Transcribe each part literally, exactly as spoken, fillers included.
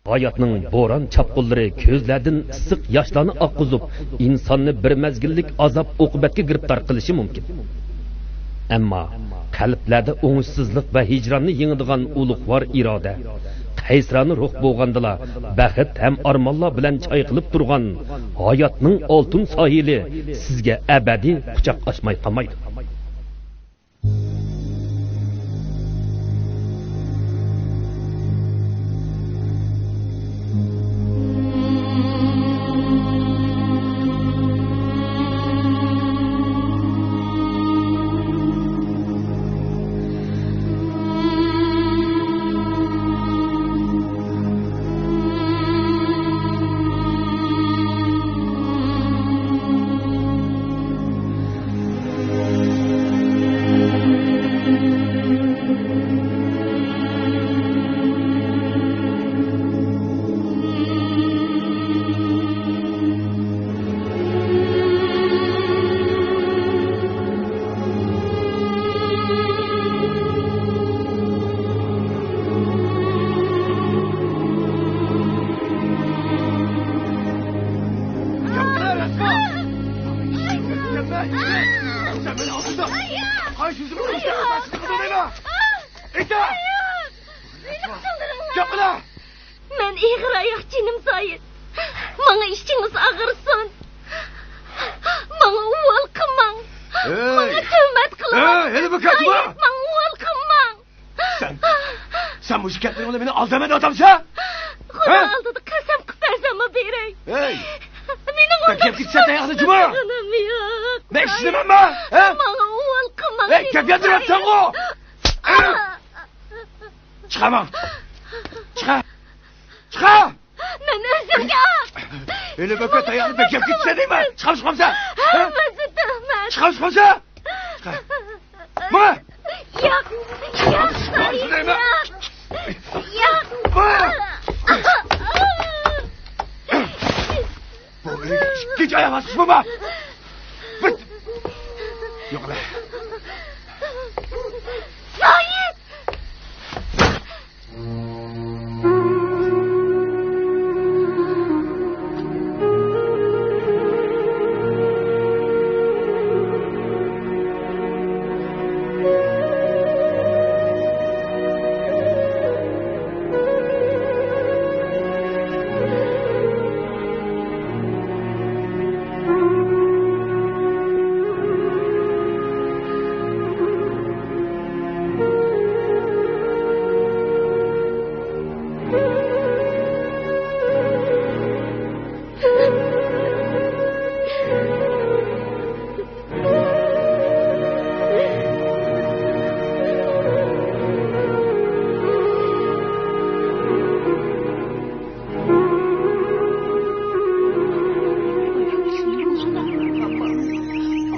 ھاياتنىڭ بوران-چاپقۇنلىرى كۆزلەردىن ئىسسىق ياشلارنى ئاققۇزۇپ، ئىنساننى بىر مەزگىللىك ئازاب-ئوقۇبەتكە گىرىپتار قىلىشى مۇمكىن. ئەمما قەلبلەردە ئوڭۇشسىزلىق ۋە ھىجراننى يېڭىدىغان ئۇلۇغۋار ئىرادە، قەيسىرانە روھ بولغاندىلا، بەخت ھەم ئارمانلار بىلەن چايقىلىپ تۇرغان ھاياتنىڭ ئالتۇن ساھىلى سىزگە ئەبەدىي قۇچاق ئاچماي قالمايدۇ. مەن ئېغىر ئاياق، جېنىم زايىت. ماڭا ئىچىڭىز ئاغرىسۇن. ماڭا ئۇۋال قىلماڭ. ھەي! ماڭا تۆھمەت قىلماڭ. ھەي، ھېلى بىر كەتمە! زايىت، ماڭا ئۇۋال قىلماڭ. سەن، سەن مۇشۇ گەپلىرىڭ بىلەن مېنى ئالدايمەن دەۋاتامسەن؟ خۇدا ھە؟ ئالدىدا قەسەم قىلىپ بەرسەممۇ بېرەي. ھەي! مېنىڭ ئۇنداق كىچىك قىلغۇم يوق. مەن ئىشلىمەممۇ؟ ھە؟ ماڭا ئۇۋال قىلماڭ. ھەي، گەپ ياندۇرۇۋاتىسەنغۇ! چىقارماڭ! چىقار! چىقار! مەن ئۆزۈمگە. ھېلى بۆكە تاياقنى بەكرەك كۈچىسە دەيمەن. چىقار، چىقامسەن؟ ھەممىسى تۆھمەت. چىقار، چىقامسەن؟ چىقار. ماڭا! ياق، ياق، ياق، ياق. ماڭا! بۇ ئۆيگە ئىككىنچى ئاياغ باسقۇچ بولما! بىت! يوقلا! زايىت!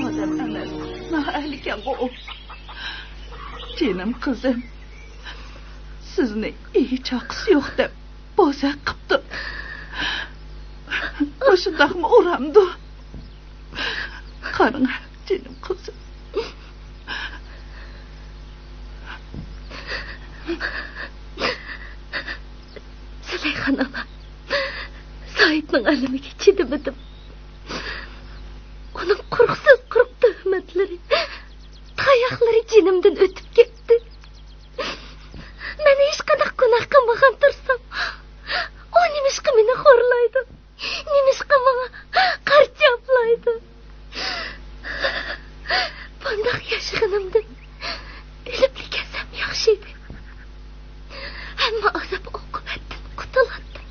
ئادەم ئەمەس، نائەھلىكەنغۇ ئۇ. جېنىم قىزىم، سىزنى ئىگە چاقىسى يوق دەپ بوزەك قىپتۇ. مۇشۇنداقمۇ ئۇرامدۇ؟ قاراڭ، جېنىم قىزىم. زۇلەيخان ئانا، زاھىتنىڭ ئەلىمىگە چىدىمىدىم. ئۇنىڭ قۇرۇقسىز قۇرۇق تۆھمەتلىرى، تاياقلىرى جېنىمدىن ئۆتۈپ كەتتى. مەن ھېچقانداق گۇناھ قىلمىغان تۇرسام، ئۇ نېمىشقا مېنى خورلايدۇ؟ نېمىشقا ماڭا قارا چاپلايدۇ؟ بۇنداق ياشىغىنىمدىن ئۆلۈپلا كەتسەم ياخشى ئىدى. ھەممە ئازاب ئوقۇبەتتىن قۇتۇلاتتىم.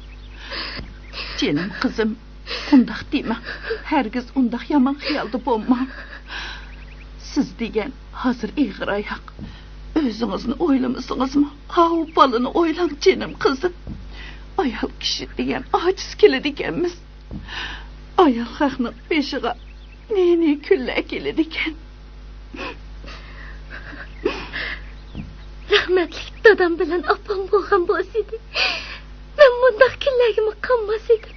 جېنىم قىزىم، ئۇنداق دېمەڭ. ھەرگىز ئۇنداق يامان خىيالدا بولماڭ. سىز دېگەن ھازىر ئېغىر ئاياق. ئۆزىڭىزنى ئويلىمىسىڭىزمۇ، ئاۋۇ بالىنى ئويلاڭ، جېنىم قىزىم. ئايال كىشى دېگەن ئاجىز كېلىدىكەنمىز. ئايال خەقنىڭ بېشىغا نى-نى كۈنلەر كېلىدىكەن. رەھمەتلىك دادام بىلەن ئاپام بولغان بولسىدى، مەن مۇنداق كۈنلەرگىمۇ قالماس ئىدىم.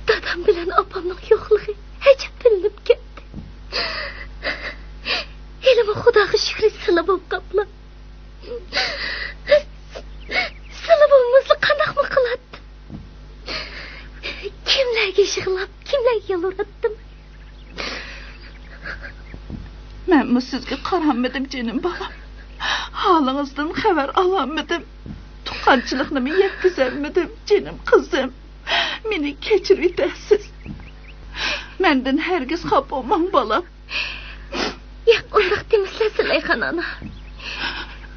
دادام بىلەن ئاپامنىڭ يوقلۇقى ئەجەب بىلىنىپ كەتتى. ھېلىمۇ خۇداغا شۈكرى سىلى بولۇپ قاپلا. سىلى بولمىسا، ئۇراتتىم. مەنمۇ سىزگە قارالمىدىم، جېنىم بالام. ھالىڭىزدىن خەۋەر ئالالمىدىم. تۇغقانچىلىقنىمۇ يەتكۈزەلمىدىم، جېنىم قىزىم. مېنى كەچۈرۈۋېتەرسىز. مەندىن ھەرگىز خاپا بولماڭ، بالام. ياق، ئۇنداق دېمىسىلە، سۇلايخان ئانا.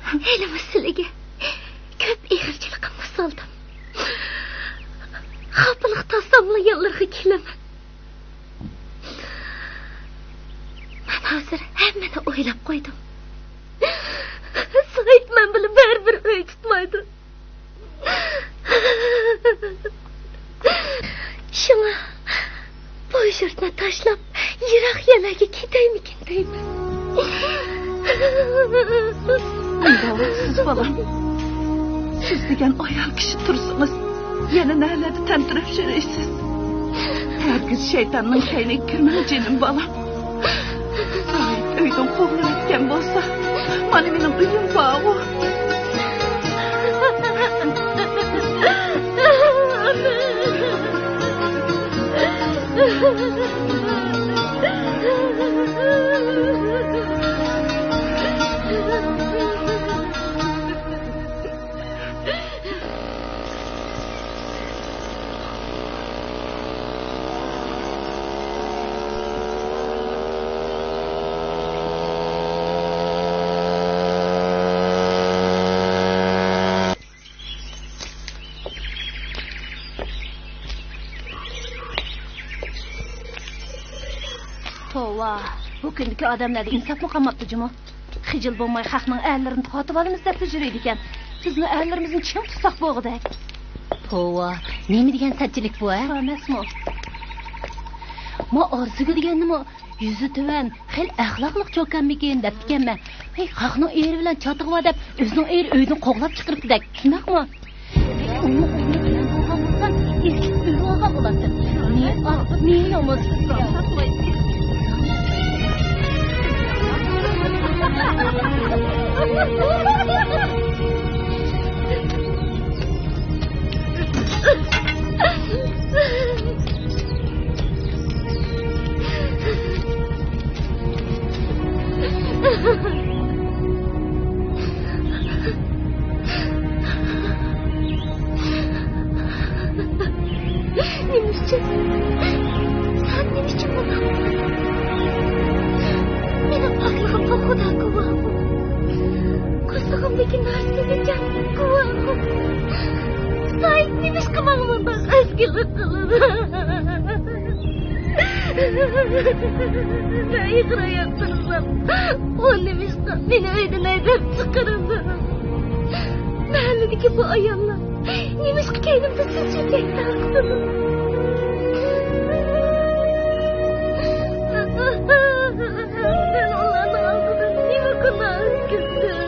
ھېلىمۇ سىلىگە كۆپ ئېغىرچىلىقىمنى سالدىم. خاپىلىق تارتساملا يانلىرىغا كېلىمەن. مەن ھازىر ھەممىنى ئويلاپ قويدۇم. سايىت مەن بىلەن بەرىبىر ئۆي تۇتمايدۇ. شۇڭا بۇ يۇرتنى تاشلاپ، يىراق يەرلەرگە كېتەيمىكىن دەيمەن. ئۇنداق سىز، بالام. سىز دېگەن ئايال كىشى تۇرسىڭىز، يەنە نەلەردە تەمتىرەپ يۈرەيسىز؟ ھەرگىز شەيتاننىڭ كەينىگە كىرمەڭ، جېنىم بالام. سايىت ئۆيدىن قوغلىۋەتكەن بولسا، مانا مېنىڭ ئۆيۈم بارغۇ. توۋا، بۇ كۈندىكى ئادەملەردە ئىنساپمۇ قالماپتۇ جۇمۇ. خىجىل بولماي خەقنىڭ ئەرلىرىنى تارتىۋالىمىز دەپلا يۈرىدىكەن. بىزمۇ ئەرلىرىمىزنى چىڭ تۇتساق بولغۇدەك. توۋا، نېمە دېگەن سەتچىلىك بۇ، ھە؟ ئەمەسمۇ؟ ما ئارزۇگۈل دېگەننىمۇ يۈزى تۆۋەن، خېلى ئەخلاقلىق چوكانمىكىن دەپتىكەنمەن. ھەي، خەقنىڭ ئېرى بىلەن چاتىقى بار دەپ، ئۆزىنىڭ ئېرى ئۆيدىن قوغلاپ چىقىرىپتىدەك، شۇنداقمۇ؟ ئۇنىڭ ئورنىدا مەن بولغان بولسام، ئېسىپ ئۆلۈۋالغان بولاتتىم. نى ئاق، نى يامان. نېمە ئۈچۈن؟ سەن نېمە ئۈچۈن بۇنداق؟ مېنىڭ پاكلىقىمغا خۇدا گۇۋاھمۇ؟ قورسىقىمدىكى نارسىگە جان گۇۋاھمۇ؟ سايىت نېمىشقا ماڭا مۇنداق ئەسكىلىك قىلىدۇ؟ مەن ئېغىر ھايات تۇرسام، ئۇ نېمىشقا مېنى ئۆيدىن ھەيدەپ چىقىرىدۇ؟ مەھەللىدىكى بۇ ئاياللار نېمىشقا كەينىمدە سىلچىۋېتىپ تارقىتىدۇ؟ مەن ئۇلارنىڭ ئالدىدا نېمە گۇناھ ئىشلىدىم؟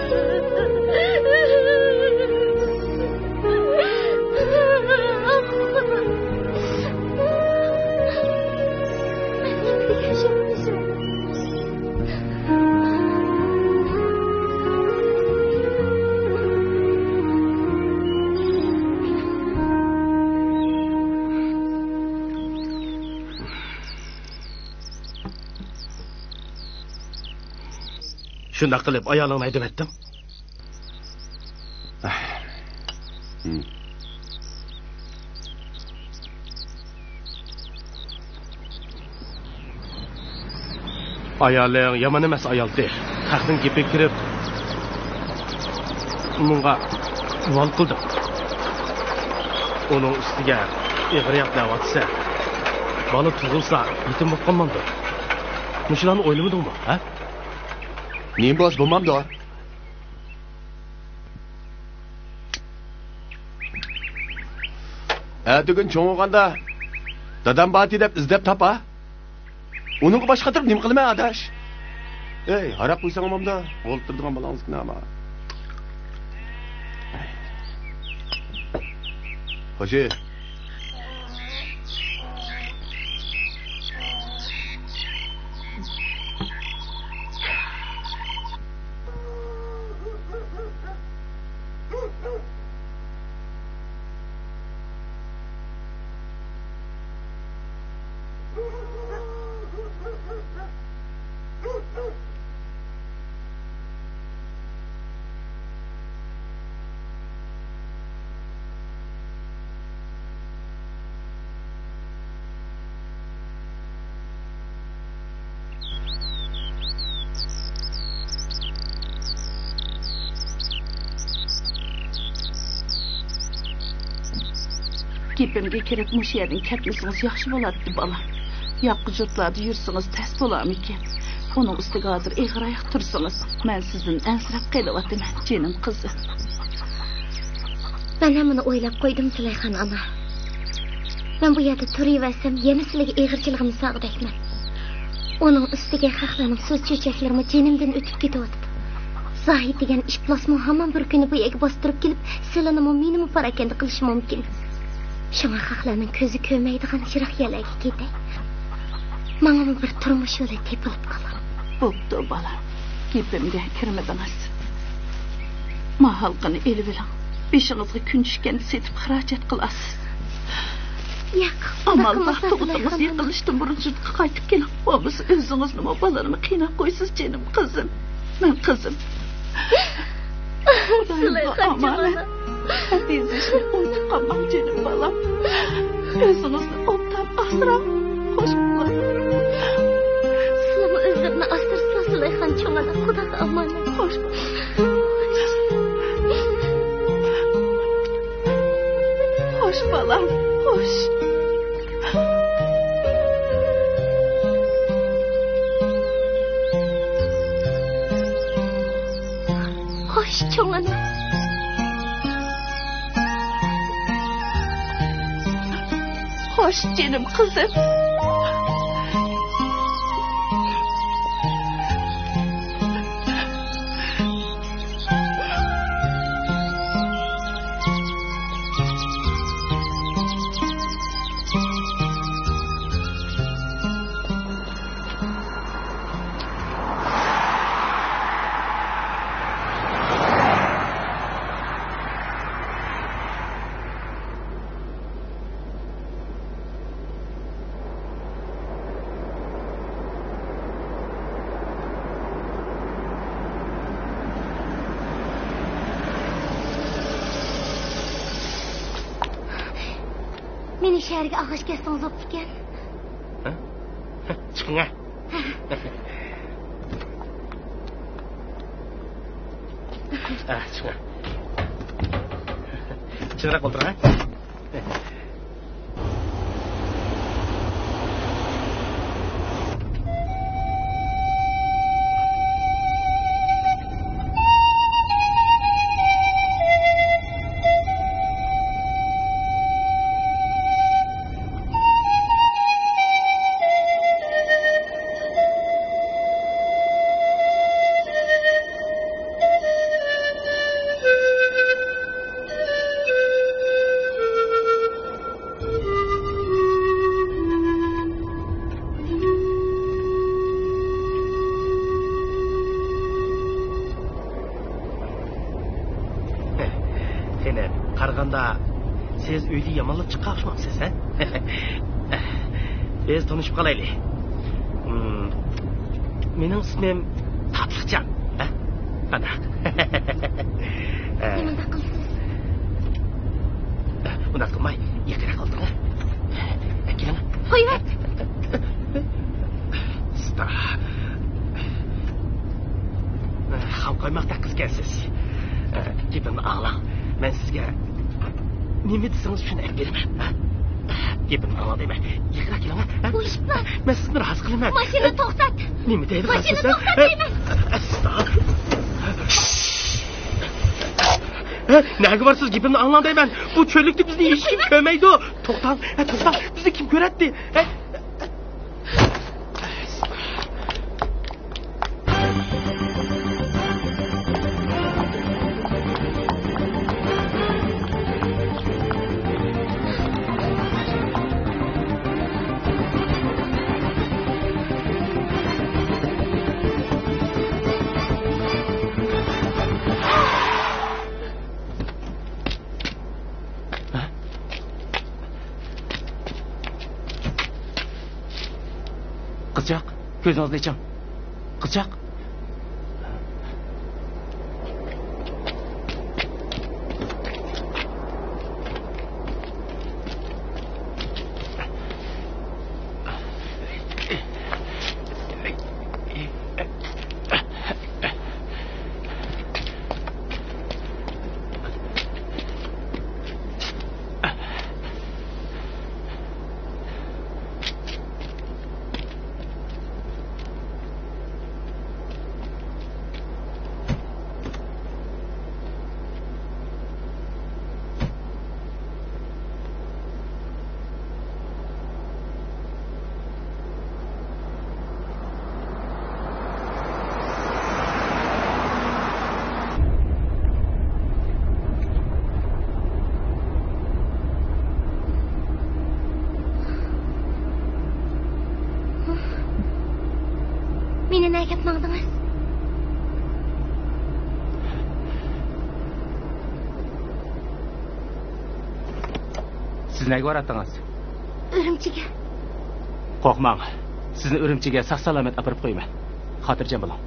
شۇنداق قىلىپ ئايالىڭنى ھەيدىۋەتتىڭ؟ ئايالىڭ يامان ئەمەس ئايالتى. خەقنىڭ گېپىگە كىرىپ، ئۇنىڭغا ئۇۋال قىلدىڭ. ئۇنىڭ ئۈستىگە ئېغىر ياپ دەۋاتىسەن. بالا تۇغۇلسا يېتىم بولۇپ قالمامدۇ؟ مۇشۇلارنى ئويلىمىدىڭمۇ، ھە؟ نېمە بولسا بولمامدۇ؟ ئەتىگۈن چوڭ بولغاندا دادام بارتى دەپ ئىزدەپ تاپا. ئۇنىڭغا باش قاتۇرۇپ نېمە قىلىمەن، ئاداش؟ ئەي، ھاراق قۇيساڭ بولامدۇ؟ ئولتۇرىدىغان بالاڭىزكىنا ئاما. خوجى. گېپىمگە كىرىپ، مۇشۇ يەردىن كەتمىسىڭىز ياخشى بولاتتى، بالام. ياققۇ يۇرتلاردا يۈرسىڭىز تەس بولارمىكىن؟ ئۇنىڭ ئۈستىگە ھازىر ئېغىر ئاياق تۇرسىڭىز، مەن سىزدىن ئەنسىرەپ قېلىۋاتىمەن، جېنىم قىزىم. مەن ھەممىنى ئويلاپ قويدۇم، زۇلەيخان ئانا. مەن بۇ يەردە تۇرۇۋەرسەم، يەنە سىلەرگە ئېغىرچىلىقىمنى سالغۇدەكمەن. ئۇنىڭ ئۈستىگە خەقلەرنىڭ سۆز چۆچەكلىرىمۇ جېنىمدىن ئۆتۈپ كېتىۋاتىدۇ. زاھىت دېگەن ئىپلاسمۇ ھامان بىر كۈنى بۇ يەرگە باستۇرۇپ كېلىپ، سىلىنىمۇ، مېنىمۇ پاراكەندە قىلىشى مۇمكىن. شۇڭا خەقلەرنىڭ كۆزى كۆرمەيدىغان يىراق يەرلەرگە كېتەي. ماڭىمۇ بىر تۇرمۇش يولى تېپىلىپ قالار. بوپتۇ، بالام. گېپىمگە كىرمىدىڭىز. ما ھالقىنى ئېلىۋېلىڭ. بېشىڭىزغا كۈن چۈشكەندە سېتىپ خىراجەت قىلارسىز. ياق، ئامال بار، تۇغۇتىڭىز يېقىنلىشىشتىن بۇرۇن يۇرتقا قايتىپ كېلىڭ. بولمىسا ئۆزىڭىزنىمۇ، بالىنىمۇ قىيناپ قويىسىز، جېنىم قىزىم. مەن قىزىم. خۇدايىمغا ئامانەت. خەت يېزىشنى ئۇنتۇپ قالماڭ، جېنىم بالام. ئۆزىڭىزنى ئوبدان ئاسراڭ. خوش بولۇڭ. سىلىمۇ ئۆزلىرىنى ئاسرىسىلا، زۇلەيخان چوڭ ئانا. خۇداغا ئامانەت. خوش بولۇڭ. خوش بالام، خوش. خوش چوڭ ئانا. خوش جېنىم قىزىم. مېنى شەھەرگە ئالغاچ كەتسىڭىز بوپتىكەن. ھە؟ چىقىڭ، ھە. ھە، چىقىڭ. چىڭراق ئولتۇرۇڭ، ھە. قېنى، قارىغاندا سىز ئۆيدە يامانلاپ چىققان ئوخشىمامسىز، ھە؟ بىز تونۇشۇپ قالايلى. مم، مېنىڭ ئىسمىم تاتلىقجان، ھە؟ قانداق؟ نېمانداق قىلىسىز؟ ئۇنداق قىلماي، يېقىنراق ئولتۇرۇڭ. كېلىڭ. قويۇڭ. ئۇستا. خام قايماقتەك قىزكەنسىز. گېپىمنى ئاڭلاڭ. مەن سىزگە نېمە دېسىڭىز شۇنى ئەپ بېرىمەن. گېپىمنى ئاڭلاڭ دەيمەن. يېقىنراق كېلىڭ. بۇ ئىش بار. مەن سىزنى رازى قىلىمەن. ماشىنىنى توختات. نېمە دەيدىغانسىز؟ ماشىنىنى توختات دەيمەن. ئەستا. ھە، نەگە بارسىز؟ گېپىمنى ئاڭلاڭ دەيمەن. بۇ چۆللۈكتە بىزنى ھېچكىم كۆرمەيدۇ. توختاڭ، ھە، توختاڭ. بىزنى كىم كۆرەتتى؟ ھە؟ قىزچاق، كۆزىڭىزنى ئېچىڭ. قىزچاق. كەپ ماڭدىڭىز؟ سىز نەگە باراتتىڭىز؟ ئۈرۈمچىگە. قورقماڭ، سىزنى ئۈرۈمچىگە ساق-سالامەت ئاپىرىپ قويىمەن. خاتىرجەم بولۇڭ.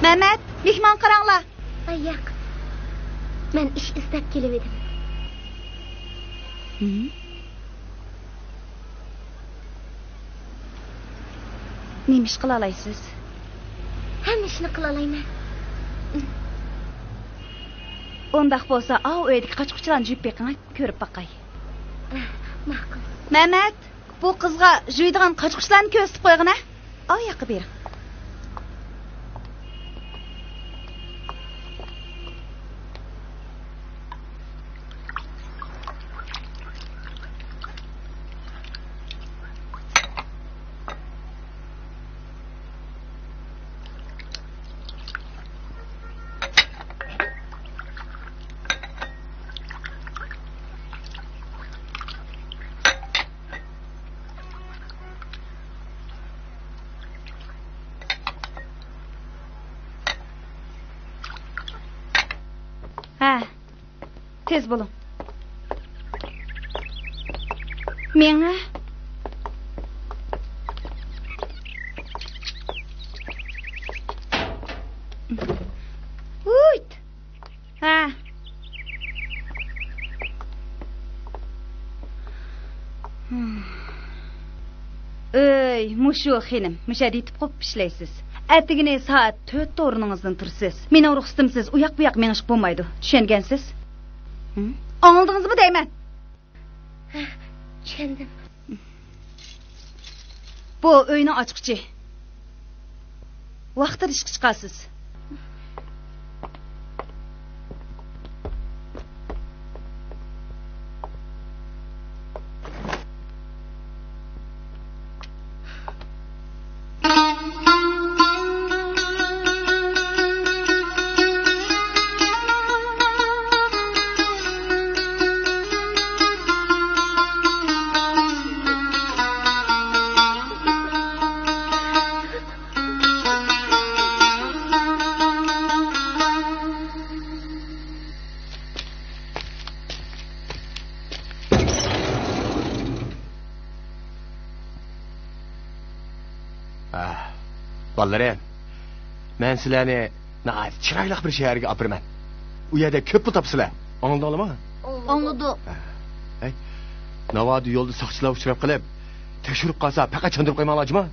مەمەت، مېھمان قاراڭلار. ئاي، ياق. مەن ئىش ئىزدەپ كېلىۋىدىم. ھىم؟ نېمە ئىش قىلالايسىز؟ ھەممە ئىشنى قىلالايمەن. ئۇنداق بولسا، ئاۋۇ ئۆيدىكى قاچا-قۇچىلارنى جۇيۇپ بېقىڭ، كۆرۈپ باقاي. ماقۇل. مەمەت، بۇ قىزغا جۇيىدىغان قاچا-قۇچىلارنى كۆرسىتىپ قويغىنە. ئاۋۇ ياققا بېرىڭ. ھە، تېز بولۇڭ. مېڭە. ۋۇيت! ھە. ئۆي، مۇشۇ خېنىم، مۇشۇ يەردە يېتىپ قوپۇپ ئىشلەيسىز. ئەتىگىنى سائەت تۆتتە ئورنىڭىزدىن تۇرىسىز. مېنىڭ رۇخسىتىمسىز ئۇياق-بۇياق مېڭىشقا بولمايدۇ. چۈشەنگەنسىز؟ ھە؟ ئاڭلىدىڭىزمۇ دەيمەن؟ ھە، چۈشەندىم. بۇ ئۆينىڭ ئاچقۇچى. ۋاقتىدا ئىشقا چىقارسىز. ئاھ، بالىلىرىم، مەن سىلەرنى ناھايىتى چىرايلىق بىر شەھەرگە ئاپىرىمەن. ئۇ يەردە كۆپ پۇل تاپىسىلەر. ئاڭلىدىڭلارمۇ؟ ئاڭلىدۇق. ھەي، ناۋادا يولدا ساقچىلار ئۇچراپ قېلىپ، تەكشۈرۈپ قالسا، پەقەت چاندۇرۇپ قويماڭلار، جۇما؟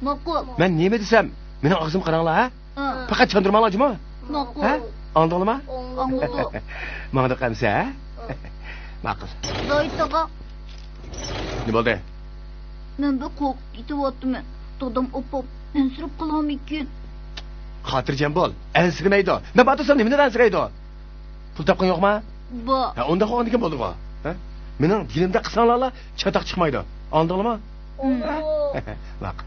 ماقۇل. مەن نېمە دېسەم، مېنىڭ ئاغزىمغا قاراڭلار، ھە؟ ھە. پەقەت چاندۇرماڭلار، جۇما؟ ماقۇل. ھە؟ ئاڭلىدىڭلارمۇ؟ ئاڭلىدۇق. ماڭدۇق ئەمسە، ھە؟ ماقۇل. زاھىت ئاغا. نېمە بولدى؟ مەن بەك قورقۇپ كېتىۋاتىمەن. دادام ئاپام ئەنسىرەپ قالامىكىن؟ خاتىرجەم بول، ئەنسىرىمەيدۇ. مەن بار تۇرسام نېمىدىن ئەنسىرەيدۇ؟ پۇل تاپقىن يوقما؟ بار. ھە، ئۇنداق بولغاندىكىن بولدىغۇ. ھە؟ مېنىڭ دېگىنىمدەك قىلساڭلارلا چاتاق چىقمايدۇ. ئاڭلىدىڭلارمۇ؟ ھە؟ ماقۇل.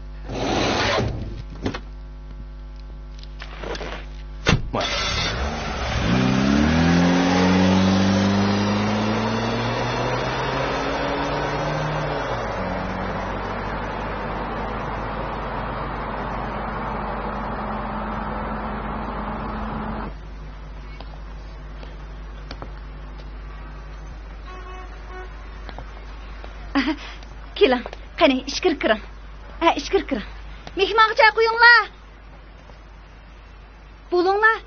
ئاھا، كېلىڭ، قېنى، ئىچكىرى كىرىڭ. ھە، ئىچكىرى كىرىڭ. مېھمانغا چاي قۇيۇڭلار. بولۇڭلار.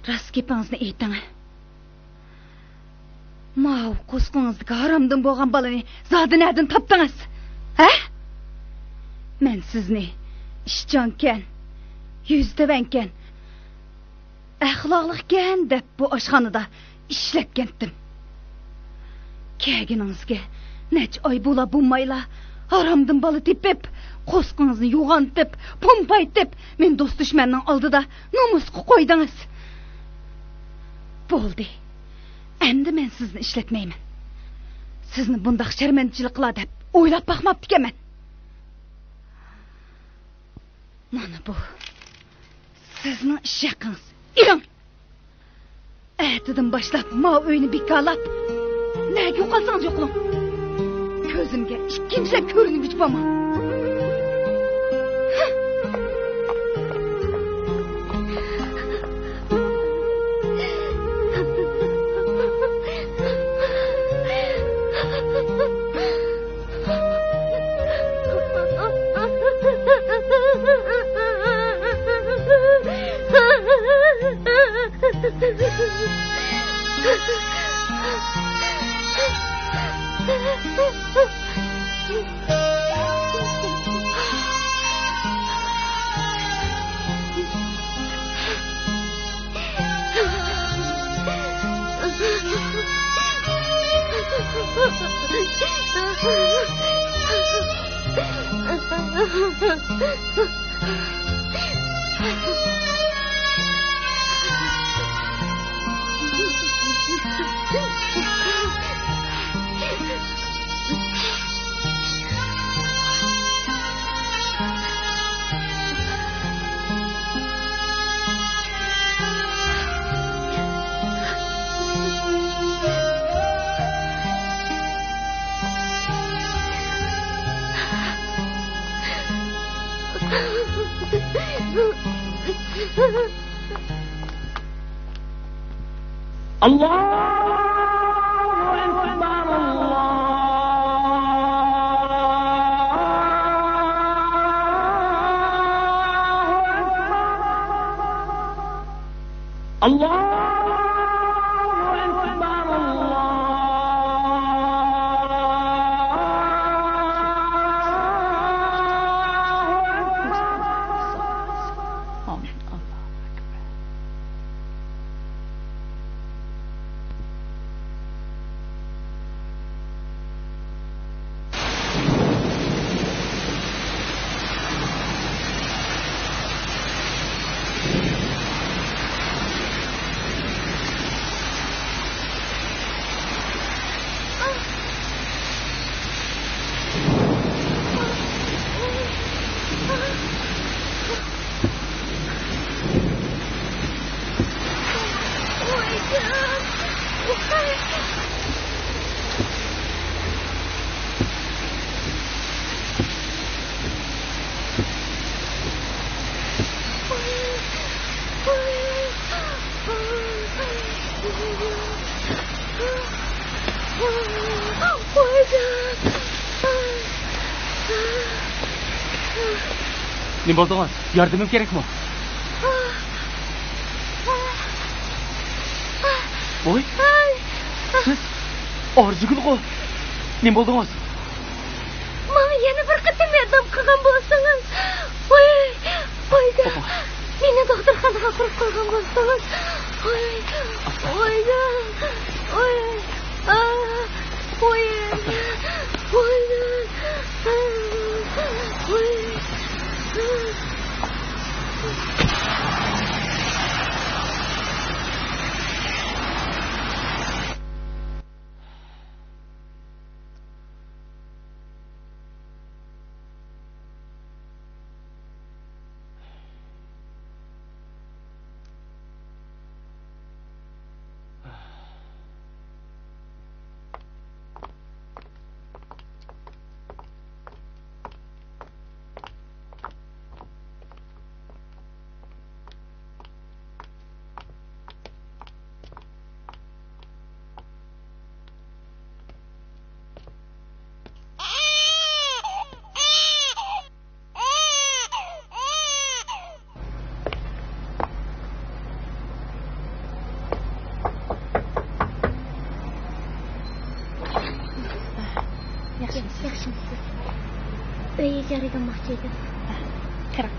راست گېپىڭىزنى ئېيتىڭ. ماۋۇ قورسىقىڭىزدىكى ھارامدىن بولغان بالىنى زادى نەدىن تاپتىڭىز؟ ھە؟ مەن سىزنى ئىشچانكەن، يۈزى تۆۋەنكەن، ئەخلاقلىقكەن دەپ بۇ ئاشخانىدا ئىشلەتكەنتىم. كەلگىنىڭىزگە نەچچە ئاي بولا بولمايلا، ھارامدىن بالا تېپىپ، قورسىقىڭىزنى يوغانتىپ، پومپايتىپ، مېنى دوست دۈشمەننىڭ ئالدىدا نومۇسقا قويدىڭىز. بولدى. ئەمدى مەن سىزنى ئىشلەتمەيمەن. سىزنى بۇنداق شەرمەندىچىلىك قىلا دەپ ئويلاپ باقماپتىكەنمەن. مانا بۇ سىزنىڭ ئىش ھەققىڭىز. ئېلىڭ! ئەتىدىن باشلاپ ماۋۇ ئۆينى بىكارلاپ، نەگە يوقالسىڭىز يوقىلىڭ. كۆزۈمگە ئىككىنچىلەپ كۆرۈنگۈچى بولماڭ. الله أكبر، الله أكبر، الله أكبر، الله أكبر. آمين. الله أكبر. نېمە بولدىڭىز؟ ياردىمىم كېرەكمۇ؟ ۋوي، سىز ئارزۇگۈلغۇ؟ نېمە بولدىڭىز؟ ماڭا يەنە بىر قېتىم ياردەم قىلغان بولسىڭىز. ۋوي، ۋوي، مېنى دوختۇرخانىغا ئاپىرىپ قويغان بولسىڭىز. ۋوي، ۋوي، ۋوي، ۋوي، ۋوي. ياخشىمۇسىز؟ ياخشىمۇسىز؟ ئۆيگە ياردەم قىلماقچى ئىدىم. كىرىڭ.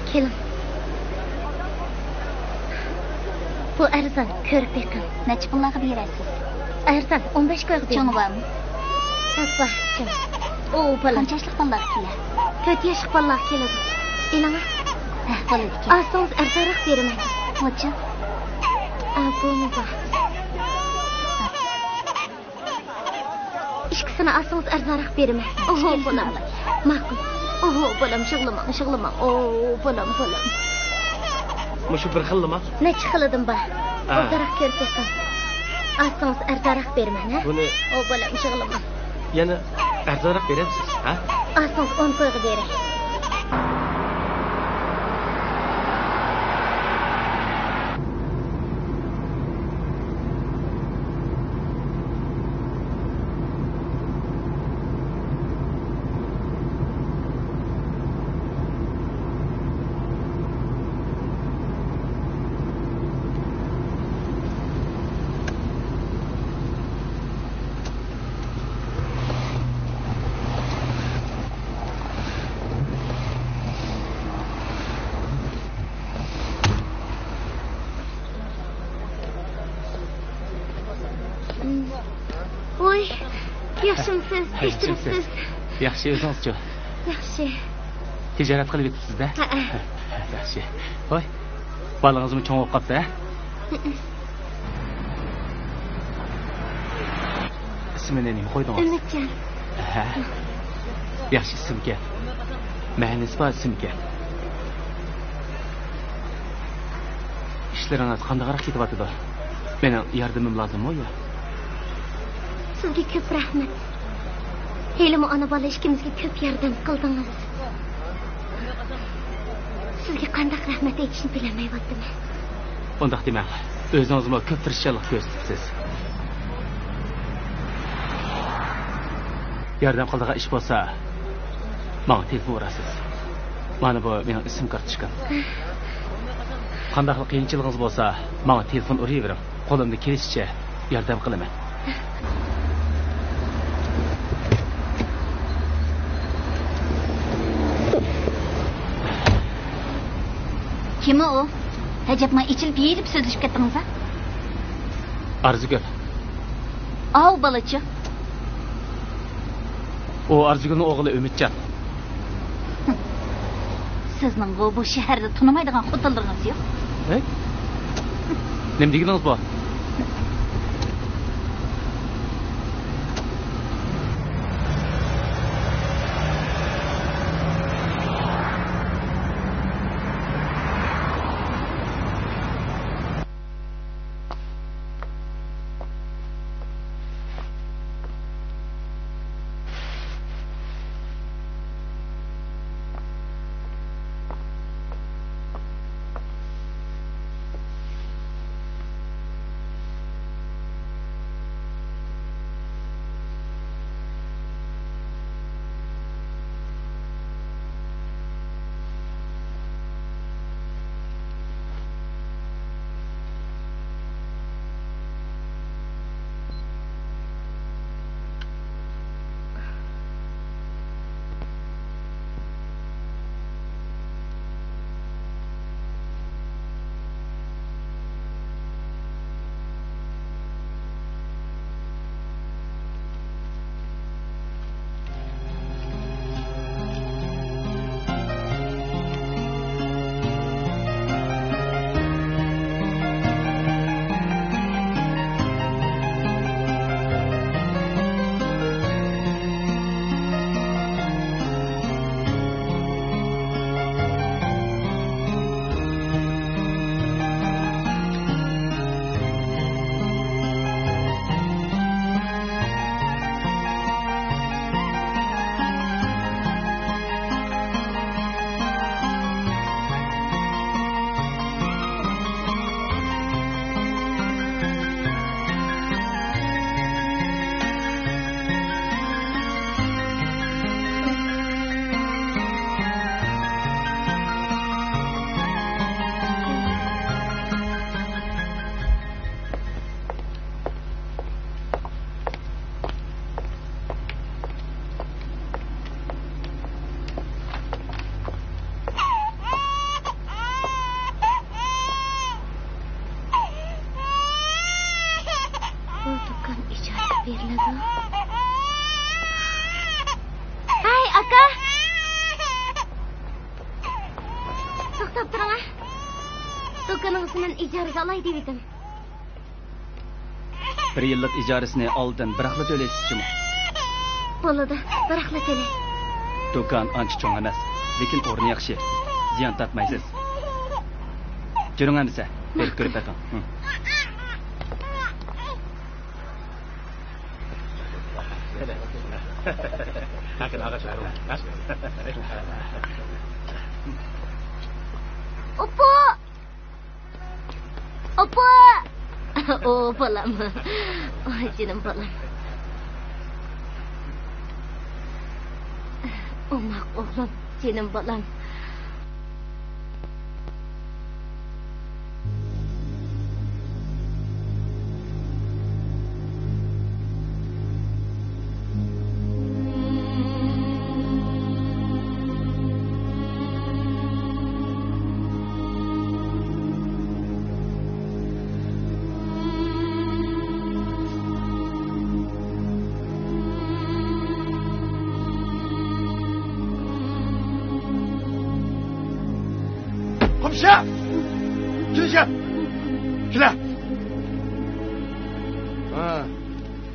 كېلىڭ. بۇ ئەرزان، كۆرۈپ بېقىڭ. نەچچە پۇللارغا بېرەسىز؟ ئەرزان، ئون بەش كويغا بېرىڭ. چوڭى بارمۇ؟ ھە، بار، چوڭ. ئو، بالام. قانچە ياشلىق بالىلارغا كېلە؟ تۆت ياشلىق بالىلارغا كېلىدۇ. ئېلىڭە. ھە، بولىدىكەن. ئالسىڭىز ئەرزانراق بېرىمەن. قانچە؟ ئا، بۇمۇ بار. ئىككىسىنى ئالسىڭىز ئەرزانراق بېرىمەن. ئوھو، بالام. ماقۇل. ئوھو، بالام، يىغلىماڭ، يىغلىماڭ. ئوھو، بالام، بالام. مۇشۇ بىر خىللىما؟ نەچچە خىلىدىن بار. ھە. ئوبدانراق كۆرۈپ بېقىڭ. ئالسىڭىز ئەرزانراق بېرىمەن، ھە؟ بۇنى. ئوھ، بالام، يىغلىماڭ. يەنە ئەرزانراق بېرەمسىز، ھە؟ ئالسىڭىز ئون كويغا بېرەي. ياخشىمۇسىز؟ ھە، تەكشۈرۈپسىز؟ ياخشى، ئۆزىڭىزچۇ؟ ياخشى. تىجارەت قىلىۋېتىپسىز-دە؟ ھەئە. ياخشى. ھوي، بالىڭىزمۇ چوڭ بولۇپ قاپتۇ، ھە؟ ھىم. ئىسمىنى نېمە قويدىڭىز؟ ئۈمىدجان. ھە. ياخشى ئىسىمكەن. مەنىسى بار ئىسىمكەن. ئىشلىرىڭىز قانداقراق كېتىۋاتىدۇ؟ مېنىڭ ياردىمىم لازىممۇ يا؟ سىزگە كۆپ رەھمەت. ھېلىمۇ ئانا-بالا ئىككىمىزگە كۆپ ياردەم قىلدىڭىز. سىزگە قانداق رەھمەت ئېيتىشنى بىلەلمەيۋاتىمەن. ئۇنداق دېمەڭ. ئۆزىڭىزمۇ كۆپ تىرىشچانلىق كۆرسىتىپسىز. ياردەم قىلىدىغان ئىش بولسا، ماڭا تېلېفون ئۇرارسىز. مانا بۇ مېنىڭ ئىسىم كارتوچكام. قانداقلا قىيىنچىلىقىڭىز بولسا، ماڭا تېلېفون ئۇرۇۋېرىڭ. قولۇمدىن كېلىشىچە ياردەم قىلىمەن. كىم ئۇ؟ ئەجەب، مانا ئېچىلىپ يېرىپ سۆزلىشىپ كەتتىڭىز ھە؟ ئارزۇگۈل. ئاۋۇ بالىچۇ؟ ئۇ ئارزۇگۈلنىڭ ئوغلى ئۈمىدجان. سىزنىڭغۇ بۇ شەھەردە تونۇمايدىغان خوتۇنلىرىڭىز يوق. ھەي؟ نېمە دېگىنىڭىز بۇ؟ بۇ دۇكان ئىجارىگە بېرىلىدۇ. ھەي، ئاكا! توختاپ تۇرۇڭ ھە. دۇكىنىڭىزنى مەن ئىجارىگە ئالاي دېۋىدىم. بىر يىللىق ئىجارىسىنى ئالدىن بىراقلا تۆلەيسىز جۇمۇ؟ بولىدۇ، بىراقلا تۆلەي. دۇكان ئانچە چوڭ ئەمەس، لېكىن ئورنى ياخشى. زىيان تارتمايسىز. جۈرۈڭ ئەمىسە، بېرىپ كۆرۈپ بېقىڭ. ھە. ئوپپو! ئاپا! ئو، بالام. ئاي، جېنىم بالام. ئوماق ئوغلۇم، جېنىم بالام. چىق! كېلىڭ، كېلىڭ! كېلە! ھا؟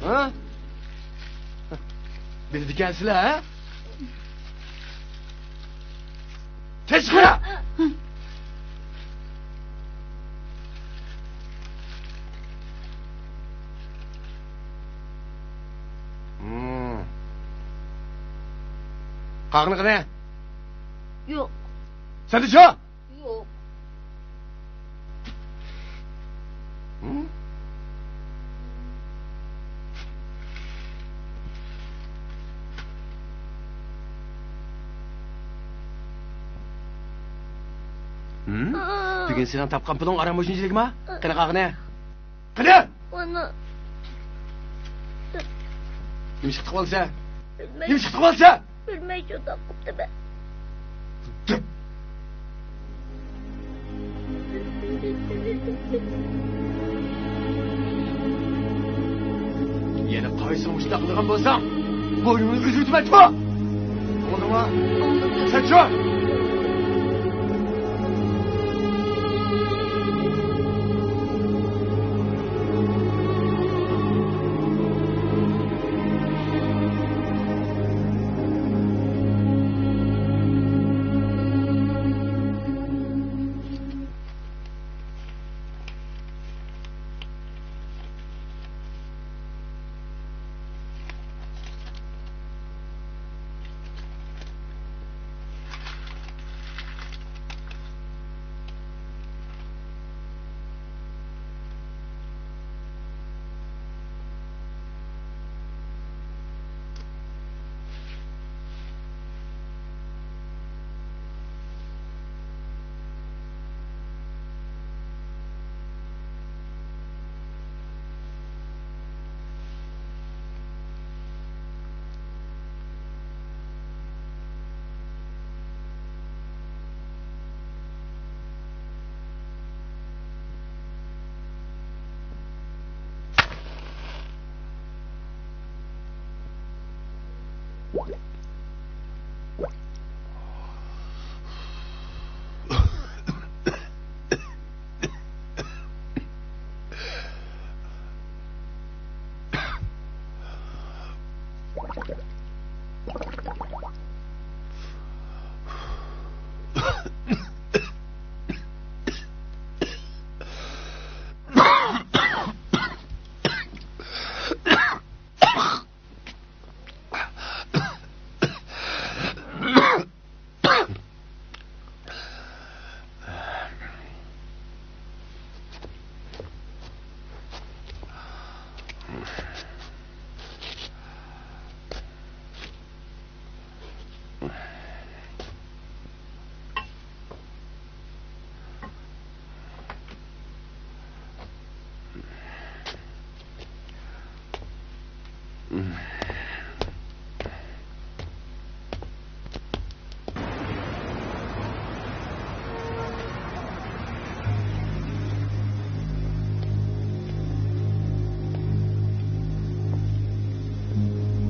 ھا؟ بىلىدىكەنسىلەر، ھە؟ تېز چىقىڭ! ھىم. قاغىنى قېنى؟ يوق. سەندە چۇ؟ يوق. ھىم؟ ھىم؟ بۈگۈن سېنىڭ تاپقان پۇلۇڭ ئاران مۇشۇنچىلىكما؟ قېنى قاغىنى؟ قېنى؟ مانا. نېمىشقا تىقىۋالىسەن؟ بىلمەي. نېمىشقا تىقىۋالىسەن؟ بىلمەي شۇنداق قىپتىمەن. يەنە قايسىڭ مۇشۇنداق قىلىدىغان بولساڭ، بوينۇڭنى ئۈزۈۋېتىمەن، چۇ! ئاڭلىدىڭمۇ؟ سەن چۇ!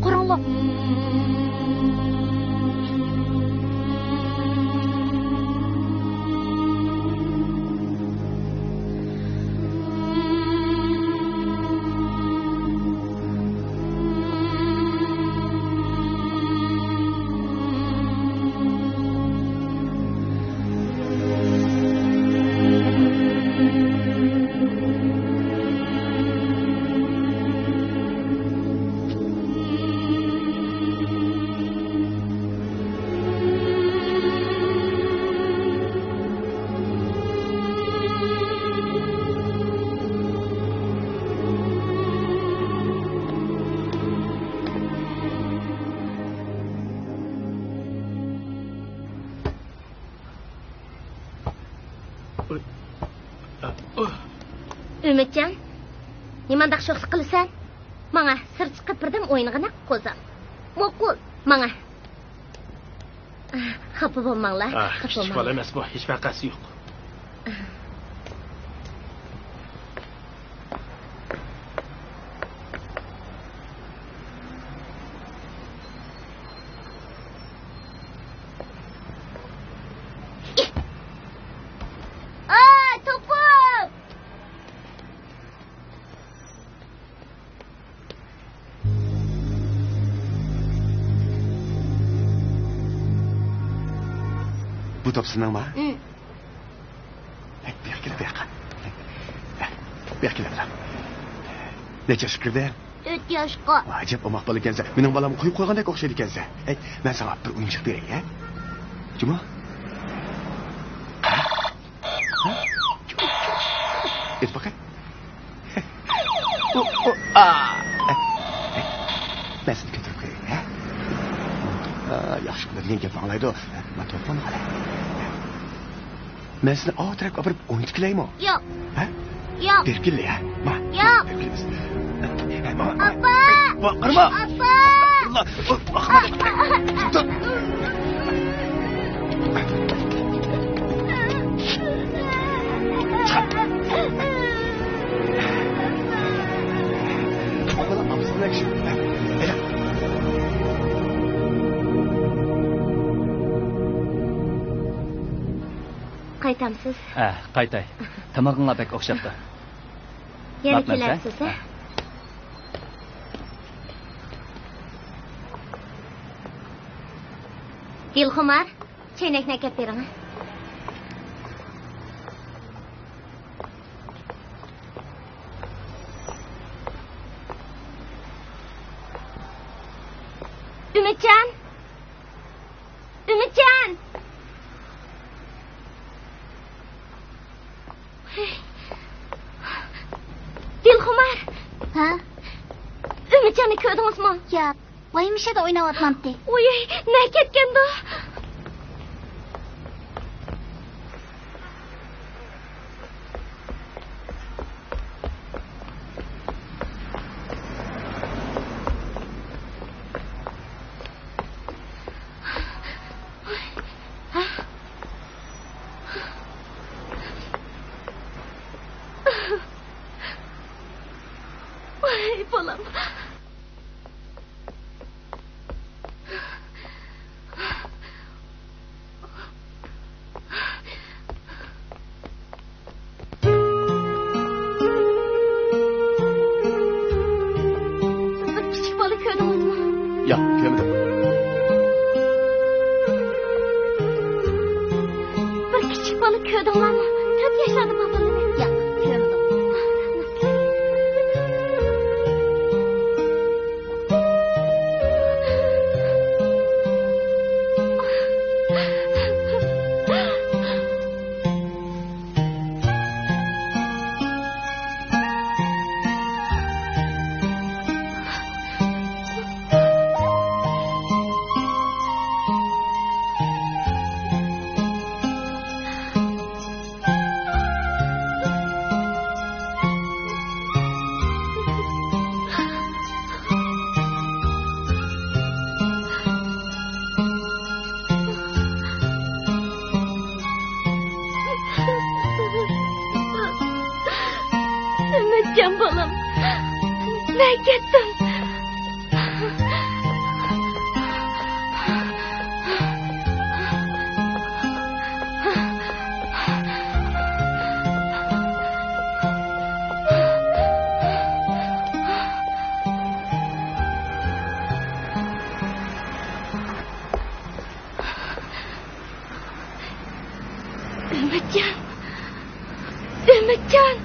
قاراڭلار. ئۈمىدجان، نېمانداق شوخلۇق قىلىسەن؟ ماڭا سىرتقا چىقىپ بىردەم ئوينىغىنا، قوزام. ماقۇل، ماڭا. خاپا بولماڭلار، ئاھ، خاپا كىچىك بولماڭلار. بالا ئەمەس بۇ، ھېچ ۋەقەسى يوق. بۇ توپ سېنىڭمۇ؟ ھە. ھەي، بۇياققا كېلە، بۇياققا. ھەي، بۇياققا كېلە، بالام. نەچچە ياشقا كىردىڭ؟ تۆت ياشقا. ۋاي، ئەجەب ئوماق بالا ئىكەنسەن. مېنىڭ بالامغا قويۇپ قويغاندەك ئوخشايدىكەنسەن. ھەي، مەن ساڭا بىر ئويۇنچۇق بېرەي، ھە؟ جۇمۇ؟ ھە؟ جۇمۇ؟ ئېلىپ باقاي. ئۇ، ئۇ، ئا! مەن سېنى كۆتۈرۈپ قوياي، ھە؟ ئا، ياخشى بالىلار دېگەن گەپنى ئاڭلايدۇ. مانا توپنى ئالاي. مەن سېنى ئاۋۇ تەرەپكە ئاپىرىپ ئوينىتىپ كېلەيمۇ؟ ياق. ھە؟ ياق. بېرىپ كېلەي، ھە؟ ما. ياق. بېرىپ كېلىمىز. ھە، ما، ما، ما. ئاپا! ما، قارىما! ئاپا! ئاپا! قايتامسىز؟ ھە، قايتاي. تامىقىڭلار بەك ئوخشاپتۇ. يەنە كېلەرسىز، ھە؟ دىلخۇمار، چەينەكنى ئەكەپ بېرىڭ. ئۈمىدجان! ئۈمىدجان! دىلخۇمار! ھە؟ ئۈمىدجاننى كۆردىڭىزمۇ؟ ياق. ۋايىمشەدە ئويناۋاتمامتى. ۋوي، نەگە كەتكەندۇ؟ ۋاي، بالام. بىر كىچىك بالا كۆردىڭىزمۇ؟ ياق، كۆرمىدىم. بىر كىچىك بالا كۆردۈڭلارمۇ؟ تۆت ياشلاردا بار بالىنى. ياق، كۆرمىدىم. ئۈمىدجان بالام، نەگە كەتتىڭ؟ ئۈمىدجان! ئۈمىدجان!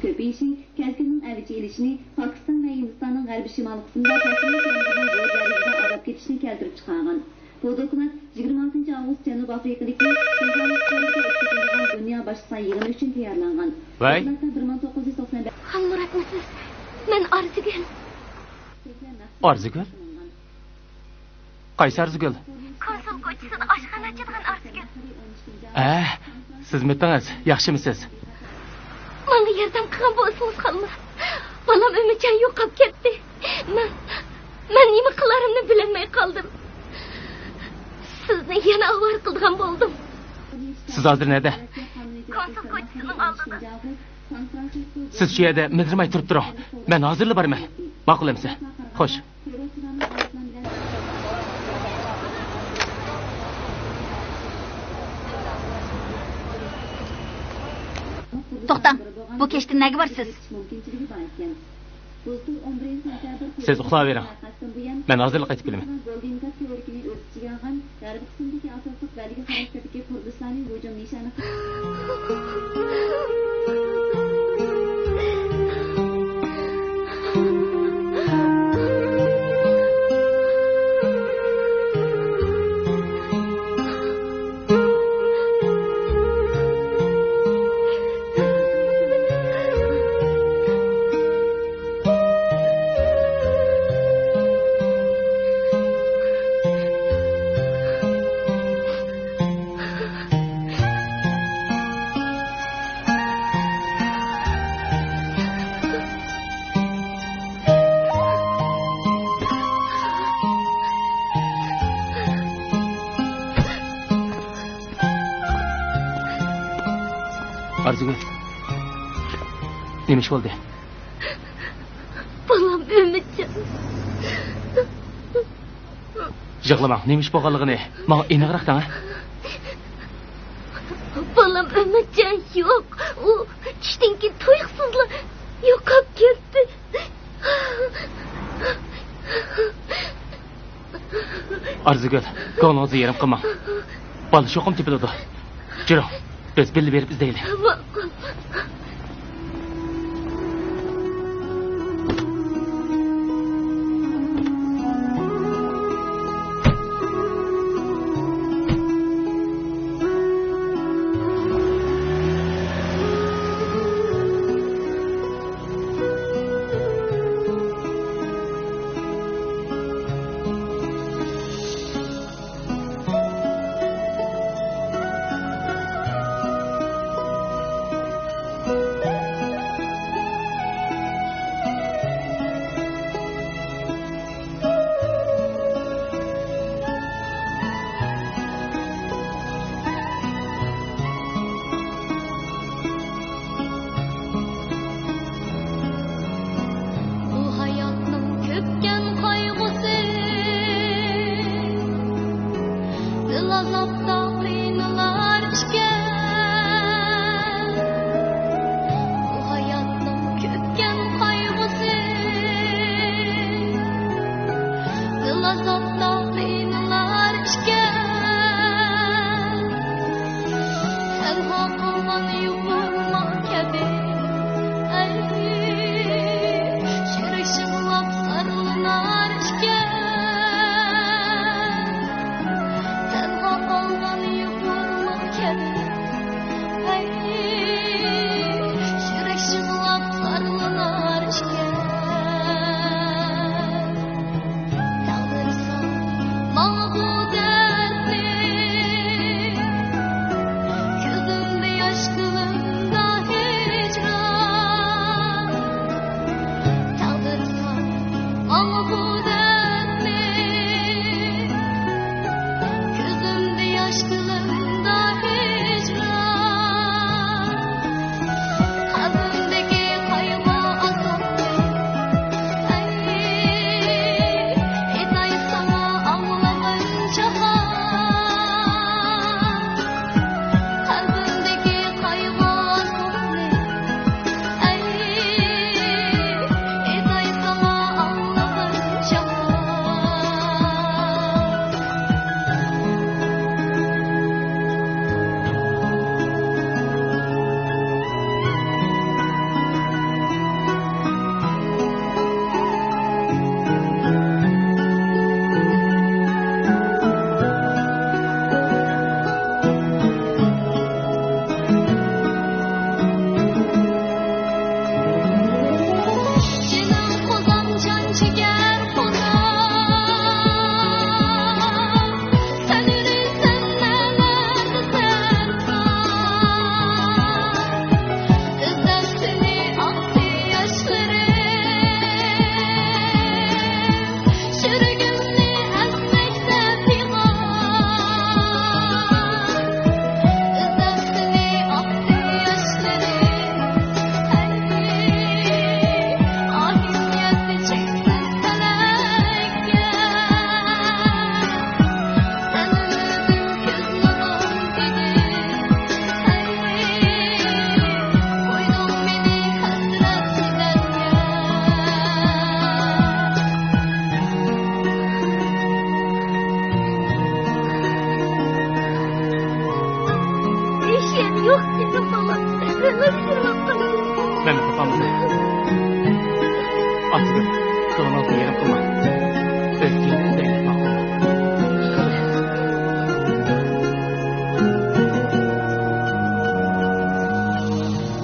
كۆپىيىشى، كەلكۈننىڭ ئەۋج ئېلىشىنى، پاكىستان ۋە ھىندىستاننىڭ غەربىي شىمالىي قىسمىدا پەسىلنىڭ كۆلىمىدىن زور دەرىجىدە ئازاپ كېتىشىنى كەلتۈرۈپ چىقارغان. بۇ دوكلات يىگىرمە ئالتىنچى ئاۋغۇست جەنۇب ئافرىقىدىكى شىنخۇا ئۆتكۈزۈلىدىغان دۇنيا باشلىقلار يىغىنى ئۈچۈن تەييارلانغان. ۋەي. دوكلاتتا بىر مىڭ توققۇز يۈز توقسان بەش خانمۇراتمۇسىز؟ مەن ئارزۇگۈل. ئارزۇگۈل؟ قايسى ئارزۇگۈل؟ كونسۇل كوچىسىدا ئاشخانا ئاچىدىغان ئارزۇگۈل. ئە، سىزمىتىڭىز، ياخشىمۇسىز؟ ماڭا ياردەم قىلغان بولسىڭىز خانمۇرات. بالام ئۆمىچان يوقاپ كەتتى. مەن، مەن نېمە قىلارىمنى بىلەلمەي قالدىم. سىزنى يەنە ئاۋارە قىلىدىغان بولدۇم. سىز ھازىر نەدە؟ كونسۇل كوچىسىنىڭ ئالدىدا. سىز شۇ يەردە مىدىرماي تۇرۇپ تۇرۇڭ. مەن ھازىرلا بارىمەن. ماقۇل ئەمىسە. خوش. توختاڭ. بۇ كەچتە نەگە بارىسىز؟ سىز ئۇخلاۋېرىڭ. مەن ھازىرلا قايتىپ كېلىمەن. ئارزۇگۈل، نېمە ئىش بولدى؟ بالام ئۆمىچان. يىغلىماڭ، نېمە ئىش بولغانلىقىنى ماڭا ئېنىقراق دەڭ. بالام ئۆمىچان يوق. ئۇ چۈشتىن كېيىن تۇيۇقسىزلا يوقاپ كەتتى. ئارزۇگۈل، كۆڭلىڭىزنى يېرىم قىلماڭ. بالا چوقۇم تېپىلىدۇ. جۈرۈڭ، بىز بىللە بېرىپ ئىزدەيلى. ماقۇل. ئاتىگۈل، كۆڭلىڭىزنى يېرىم قىلماڭ. ئۆز كېيىمىنى سەيلىسىڭىز.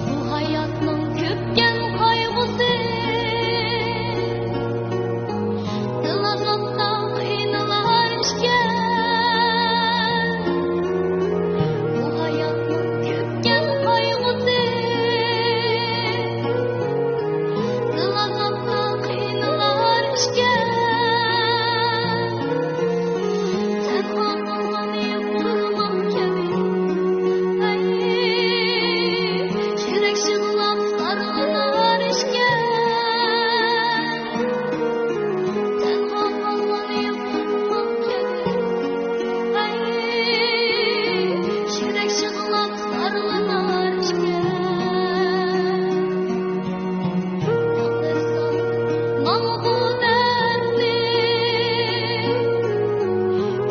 بۇ ھاياتنىڭ كۆپكەن قايغۇسى، سىلىغاندا قىينىلار ئىكەن. بۇ ھاياتنىڭ كۆپكەن قايغۇسى، سىلىغاندا قىينىلار ئىكەن. تەنھا قالغان يوق تۇرماق كەبى. ئەي، يۈرەك يىغلاپ زارلىنار ئىكەن. تەنھا قالغان يوق تۇرماق كەبى. ئەي، يۈرەك يىغلاپ زارلىنار ئىكەن. ماڭا بۇ دەردنى،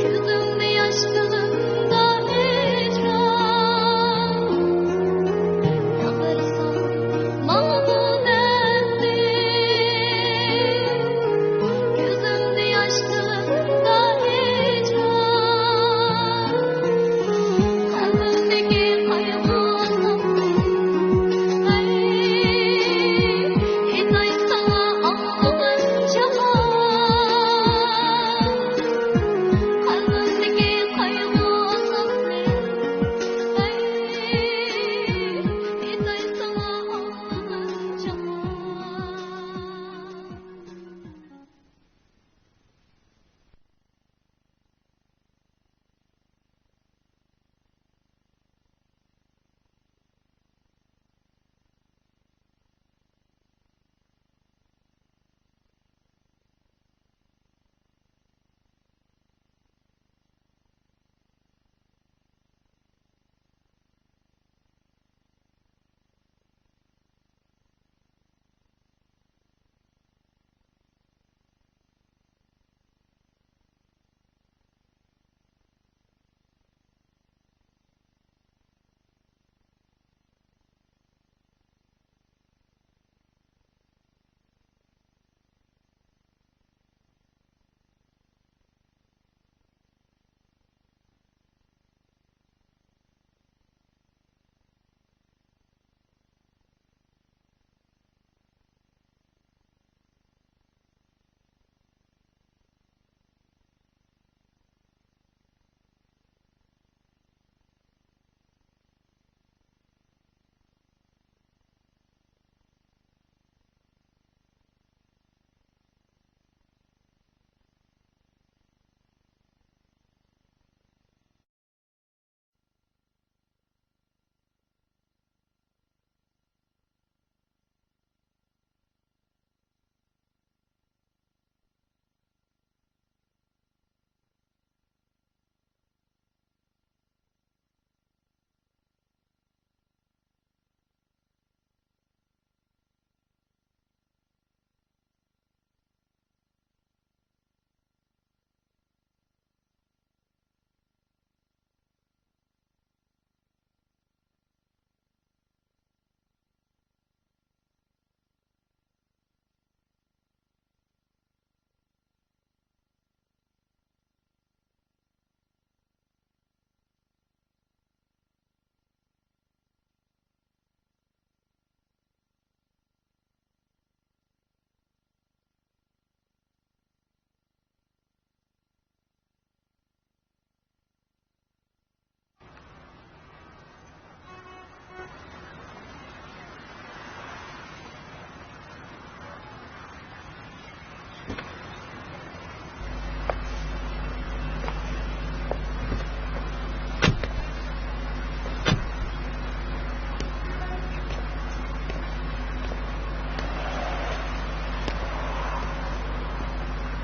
كۆزۈمدە ياش، كۆزۈمدە ھىجران. ماڭا بۇ دەردنى، كۆزۈمدە ياش، كۆزۈمدە ھىجران. قەلبىمدىكى قايغۇ، ئەي، ئېيتاي ساڭا ئاڭلىغىن جاھان. قەلبىمدىكى قايغۇ، ئەي، ئېيتاي ساڭا ئاڭلىغىن جاھان.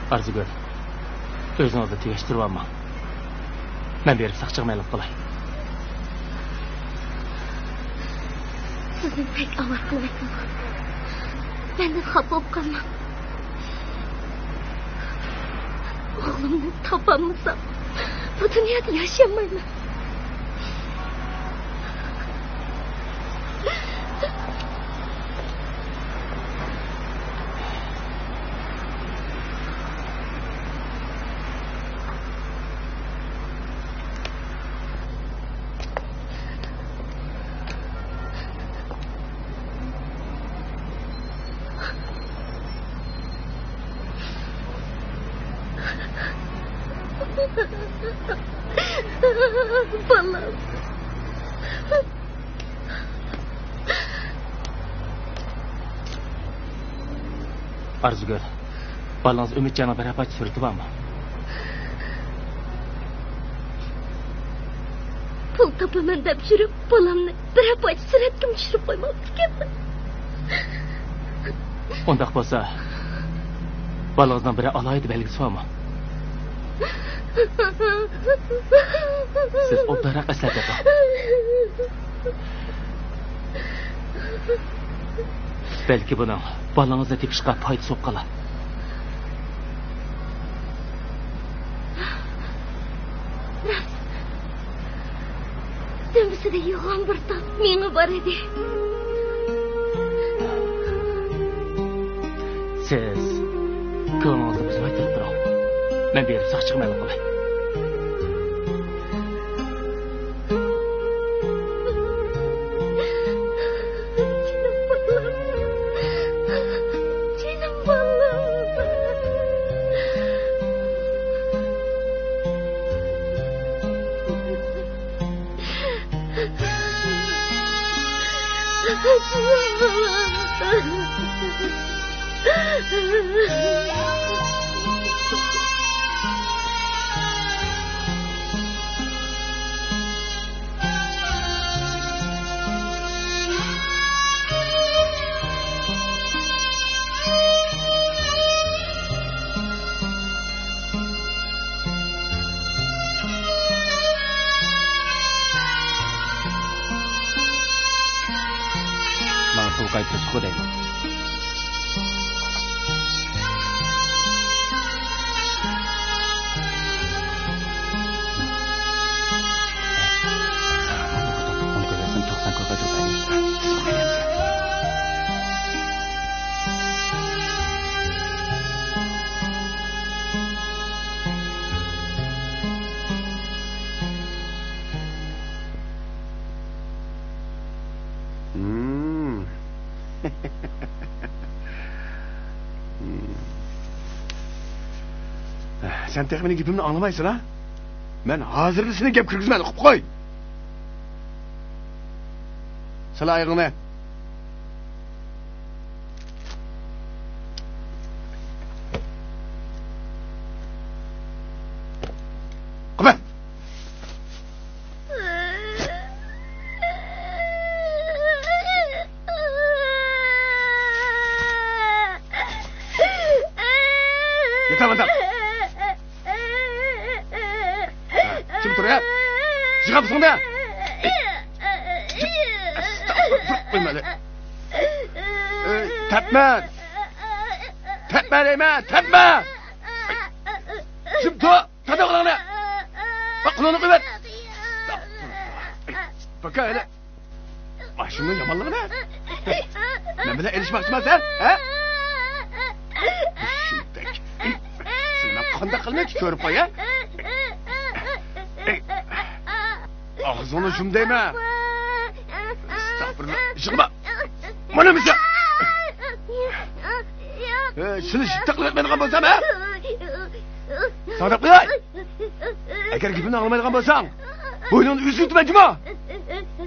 ئارزۇگۈل، ئۆزىڭىزنى تېگەشتۈرۈۋالماڭ. مەن بېرىپ ساقچىغا مەلۇم قىلاي. سىزنى بەك ئاۋارە قىلىۋەتتىم. مەندىن خاپا بولۇپ قالماڭ. ئوغلۇمنى تاپالمىسام، بۇ دۇنيادا ياشىيالمايمەن. بالام. ئارزۇگۈل، بالىڭىز ئۈمىدجاننىڭ بىرەر پارچە سۈرىتى بارمۇ؟ پۇل تاپىمەن دەپ يۈرۈپ، بالامنى بىرەر پارچە سۈرەتكىمۇ چۈشۈرۈپ قويماپتىكەنمەن. ئۇنداق بولسا، بالىڭىزنىڭ بىرەر ئالاھىدە بەلگىسى بارمۇ؟ سىز ئوبدانراق ئەسلەپ بېقىڭ. بەلكى بۇنىڭ بالىڭىزنى تېپىشقا پايدىسى بولۇپ قالار. راست. دۈمبىسىدە يوغان بىر تال مېڭە بار ئىدى. سىز كۆڭلىڭىزنى بۇزماي تۇرۇپ تۇرۇڭ. مەن بېرىپ ساقچىغا مەلۇم قىلاي. جېنىم بالام. جېنىم بالام. ماڭا پۇل قايتۇرۇشقا دەيمەن. سەن تېخى مېنىڭ گېپىمنى ئاڭلىمايسەن ھە؟ مەن ھازىرلا سېنى گەپ كىرگۈزىمەن، ئۇقۇپ قوي. سال ئايىغىڭنى. قاپات. يېتەر، يېتەر. جىم تۇر، ھە. يىغامسەن دە. ئەستەغپۇرۇللا، تۇرۇپ قويما ھېلى. ئەي، تەپمە. تەپمە دەيمەن، تەپمە. جىم تۇر. تارت قولۇڭنى. باق، قولۇڭنى قويۇۋەت. ئەستەغپۇرۇللا. باكا ھېلى. ماشىنىنىڭ يامانلىقى نە؟ مەن بىلەن ئېلىشماقچىما سەن، ھە؟ شۇنداق. سېنى مەن قانداق قىلىمەن، كۆرۈپ قوي، ھە؟ ئاغزىڭنى يۇم دەيمەن. ئەستەغپۇرۇللا، يىغلىما. مانا مىسا. ئەي، سېنى يىتتە قىلىۋەتمەيدىغان بولسام، ھە؟ ساڭا دەپ قوياي. ئەگەر گېپىمنى ئاڭلىمايدىغان بولساڭ، بوينۇڭنى ئۈزۈۋېتىمەن جۇمۇ.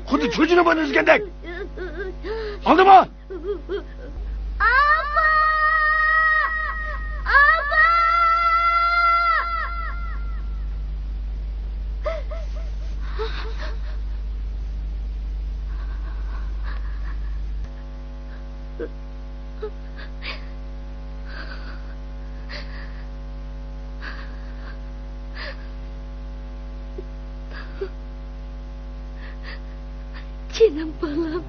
خۇددى چۈجىنىڭ بوينىنى ئۈزگەندەك. ئاڭلىدىڭمۇ؟ ئاپا! ئاپا! جېنىم بالام،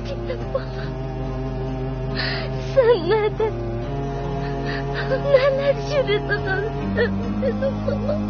جېنىم بالام، سەن نەدە، نەلەر يۈرىدىغانسەن، جېنىم بالام؟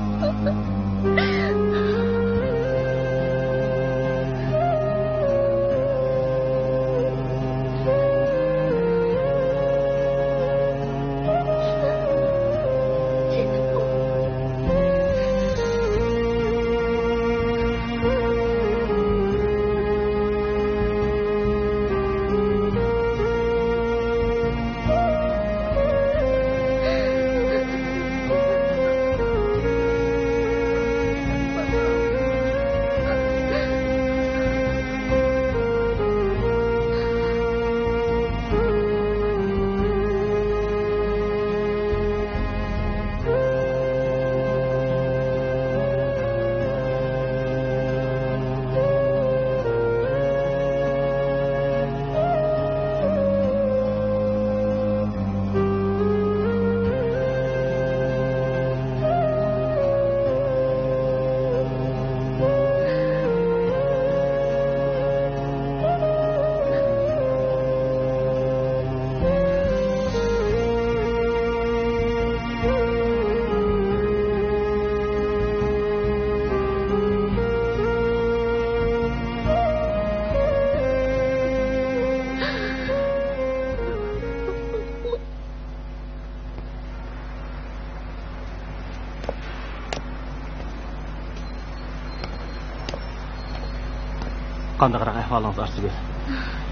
قانداقراق ئەھۋالىڭىز، ئارزۇگۈل؟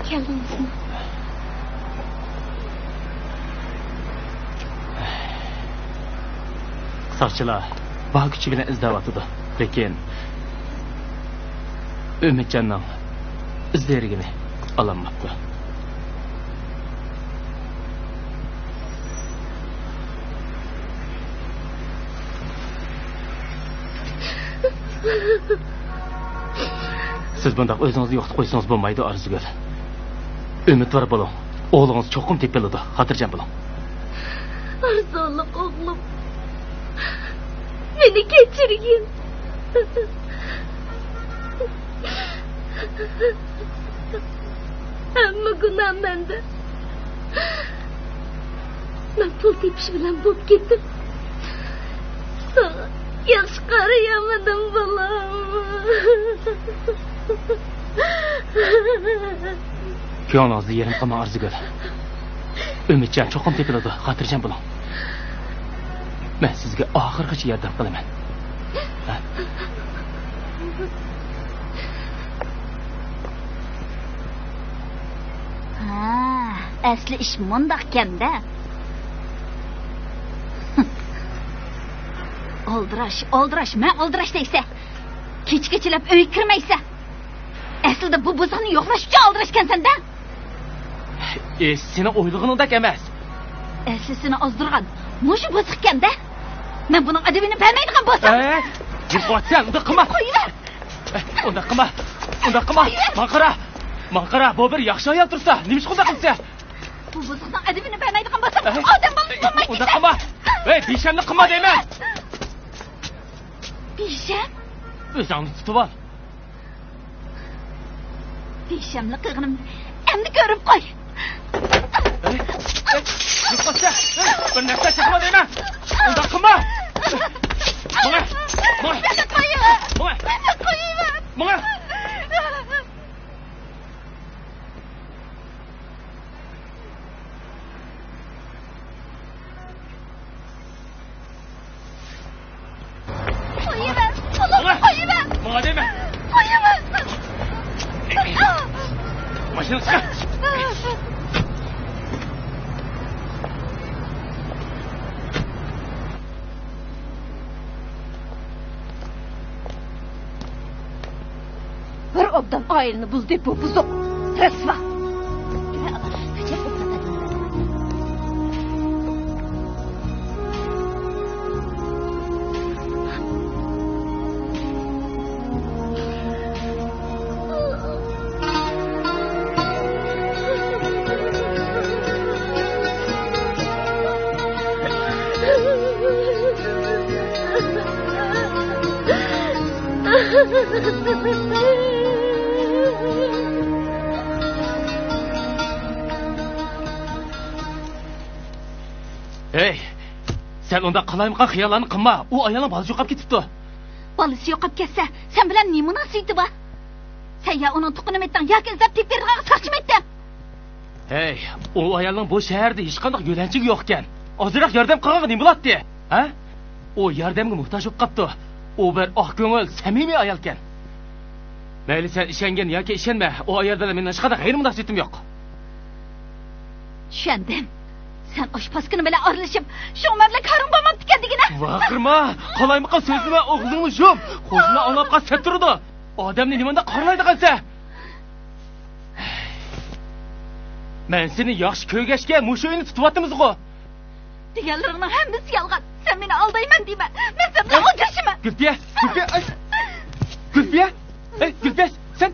كەلدىڭىزمۇ؟ ساقچىلار بار كۈچى بىلەن ئىزدەۋاتىدۇ، لېكىن ئۈمىدجاننىڭ ئىز دېرىكىنى ئالالماپتۇ. سىز بۇنداق ئۆزىڭىزنى يوقىتىپ قويسىڭىز بولمايدۇ، ئارزۇگۈل. ئۈمىدۋار بولۇڭ. ئوغلىڭىز چوقۇم تېپىلىدۇ. خاتىرجەم بولۇڭ. ئارزۇلۇق ئوغلۇم. مېنى كەچۈرگىن. ھەممە گۇناھ مەندە. مەن پۇل تېپىش بىلەن بوپ كېتىپ، ساڭا ياخشى قارىيالمىدىم، بالام. كۆڭلىڭىزنى يېرىم قىلماڭ، ئارزۇگۈل. ئۈمىدجان چوقۇم تېپىلىدۇ، خاتىرجەم بولۇڭ. مەن سىزگە ئاخىرغىچە ياردەم قىلىمەن. ھە؟ ھا، ئەسلى ئىش مۇنداقكەن-دە. ئالدىراش، ئالدىراش، مەن ئالدىراش دەيسە. كېچە-كېچىلەپ ئۆيگە كىرمەيسە. ئەسلىدە بۇ بۇزۇقنى يوقلاش ئۈچۈن ئالدىراشكەنسەن-دە. ئى، سېنىڭ ئويلىغىنىڭدەك ئەمەس. ئەسلى سېنى ئازدۇرغان مۇشۇ بۇزۇقكەن-دە. مەن بۇنىڭ ئەدىپىنى بەرمەيدىغان بولسام. ئەي، جىم قويسەن، ئۇنداق قىلما. قويۇۋەر. ئەي، ئۇنداق قىلما. ئۇنداق قىلما. قويۇۋەر. ماڭا قارا. ماڭا قارا، بۇ بىر ياخشى ئايال تۇرسا، نېمىشقا ئۇنداق قىلىسەن؟ بۇ بۇزۇقنىڭ ئەدىپىنى بەرمەيدىغان بولسام، ئەي، ئادەم بولۇپ بولمايدىكەن. ئۇنداق قىلما. ئەي، بىشەملىك قىلما دەيمەن. بىشەم؟ ئۆزۈڭنى تۇتۇۋال. بىشەملىك قىلغىنىمنى ئەمدى كۆرۈپ قوي. ئەي، ئەي، يوقاتسا، ئەي، بىر نەرسە چاقما دەيمەن. ئۇنداق قىلما. ماڭا، ماڭا. مېنى قويۇۋەر. ماڭا. مېنى قويۇۋەر. ماڭا. قويۇۋەر! قويۇۋەر! ماڭا دەيمەن! قويۇۋەر! ماشىنىغا چىق! بىر ئوبدان ئائىلىنى بۇزدى بۇ بۇزۇق، رەسۋا. ھەي، سەن ئۇنداق قالايمىقان خىياللارنى قىلما. ئۇ ئايالنىڭ بالىسى يوقاپ كېتىپتۇ. بالىسى يوقاپ كەتسە، سەن بىلەن نېمە مۇناسىۋىتى بار؟ سەن يا ئۇنىڭ تۇغقىنىمىتتىڭ ياكى ئىزدەپ تېپىپ بېرىدىغانغا ساقچىمىتتىڭ؟ ھەي، ئۇ ئايالنىڭ بۇ شەھەردە ھېچقانداق يۆلەنچۈكى يوقكەن. ئازراق ياردەم قىلغانغا نېمە بولاتتى؟ ھە؟ ئۇ ياردەمگە موھتاج بولۇپ قاپتۇ. ئۇ بىر ئاق كۆڭۈل، سەمىمىي ئايالكەن. مەيلى، سەن ئىشەنگىن ياكى ئىشەنمە، ئۇ ئايال بىلەن مېنىڭ ھېچقانداق غەيرىي مۇناسىۋىتىم يوق. چۈشەندىم. سەن ئاشۇ پاسكىنا بىلەن ئارىلىشىپ، شۇڭا مەن بىلەن كارىڭ بولماپتىكەن دېگىنە. ۋارقىرىما! قالايمىقان سۆزلىمە، ئاغزىڭنى يۇم. خوجىنا ئاڭلاپ قالسا سەت تۇرىدۇ. ئادەمنى نېمانداق قارىلايدىغانسەن؟ مەن سېنى ياخشى كۆرگەچكە مۇشۇ ئۆينى تۇتۇۋاتىمىزغۇ؟ دېگەنلىرىڭنىڭ ھەممىسى يالغان. سەن مېنى ئالدايمەن دېمە. مەن سەن بىلەن ئالدىرىشىمەن. گۈلپىيە، گۈلپىيە، ئاي. گۈلپىيە، ئەي، گۈلپىيە، سەن.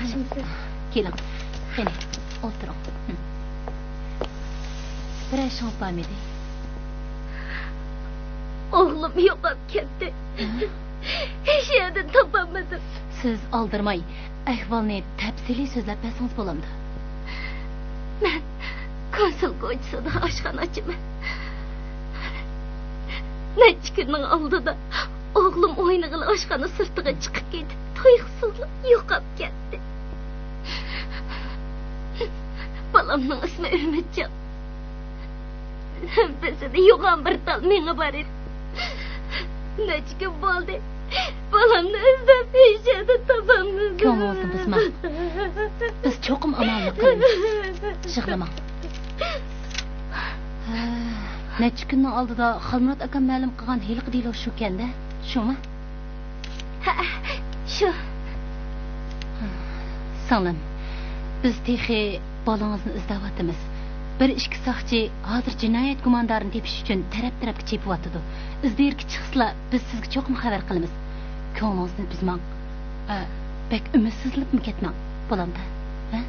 كېلىڭ، قېنى، ئولتۇرۇڭ. بىرەر ئىشىڭىز بارمىدى؟ ئوغلۇم يوقاپ كەتتى. ھە؟ ھېچ يەردىن تاپالمىدىم. سىز ئالدىرىماي، ئەھۋالنى تەپسىلىي سۆزلەپ بەرسىڭىز بولامدۇ؟ مەن كونسۇل كوچىسىدا ئاشخانا ئاچىمەن. نەچچە كۈننىڭ ئالدىدا ئوغلۇم ئوينىغىلى ئاشخانا سىرتىغا چىقىپ كېتىپ، تۇيۇقسىزلا يوقاپ كەتتى. بالامنىڭ ئىسمى ئۈمىدجان. ھەپتىسىدە يوغان بىر تال مېڭە بار ئىدى. نەچچە كۈن بولدى. بالامنى ئىزدەپ ھېچ يەردە تاپالمىدىم. كۆڭلىڭىزنى بۇزماڭ. بىز چوقۇم ئاماللىق قىلىمىز. يىغلىماڭ. ھە، نەچچە كۈننىڭ ئالدىدا خالمۇرات ئاكام مەلۇم قىلغان ھېلىقى دېلو شۇكەن-دە، شۇمۇ؟ ھە، شۇ. سىڭلىم، بىز تېخى بالىڭىزنى ئىزدەۋاتىمىز. بىر ئىككى ساقچى ھازىر جىنايەت گۇماندارىنى تېپىش ئۈچۈن تەرەپ-تەرەپكە چېپىۋاتىدۇ. ئىز دېرىكى چىقسىلا، بىز سىزگە چوقۇم خەۋەر قىلىمىز. كۆڭلىڭىزنى بۇزماڭ. ئە، بەك ئۈمىدسىزلىنىپمۇ كەتمەڭ. بولامدۇ؟ ھە؟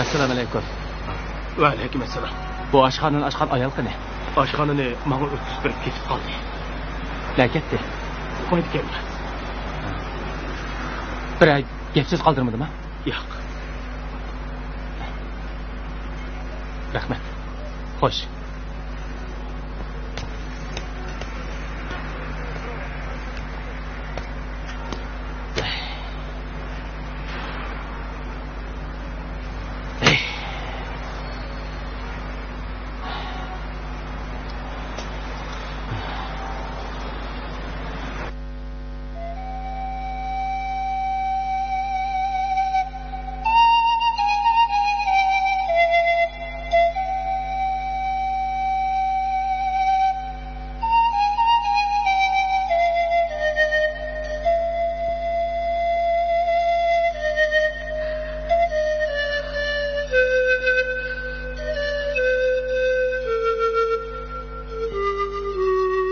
ئەسسالامۇئەلەيكۇم. ۋەئەلەيكۇم ئەسسالام. بۇ ئاشخانىنى ئاچقان ئايال قېنى؟ ئاشخانىنى ماڭا ئۆتكۈزۈپ بېرىپ كېتىپ قالدى. نەگە كەتتى؟ قويدىكەنمەن. بىرەر گەپ سۆز قالدۇرمىدىما؟ ياق. رەھمەت. خوش.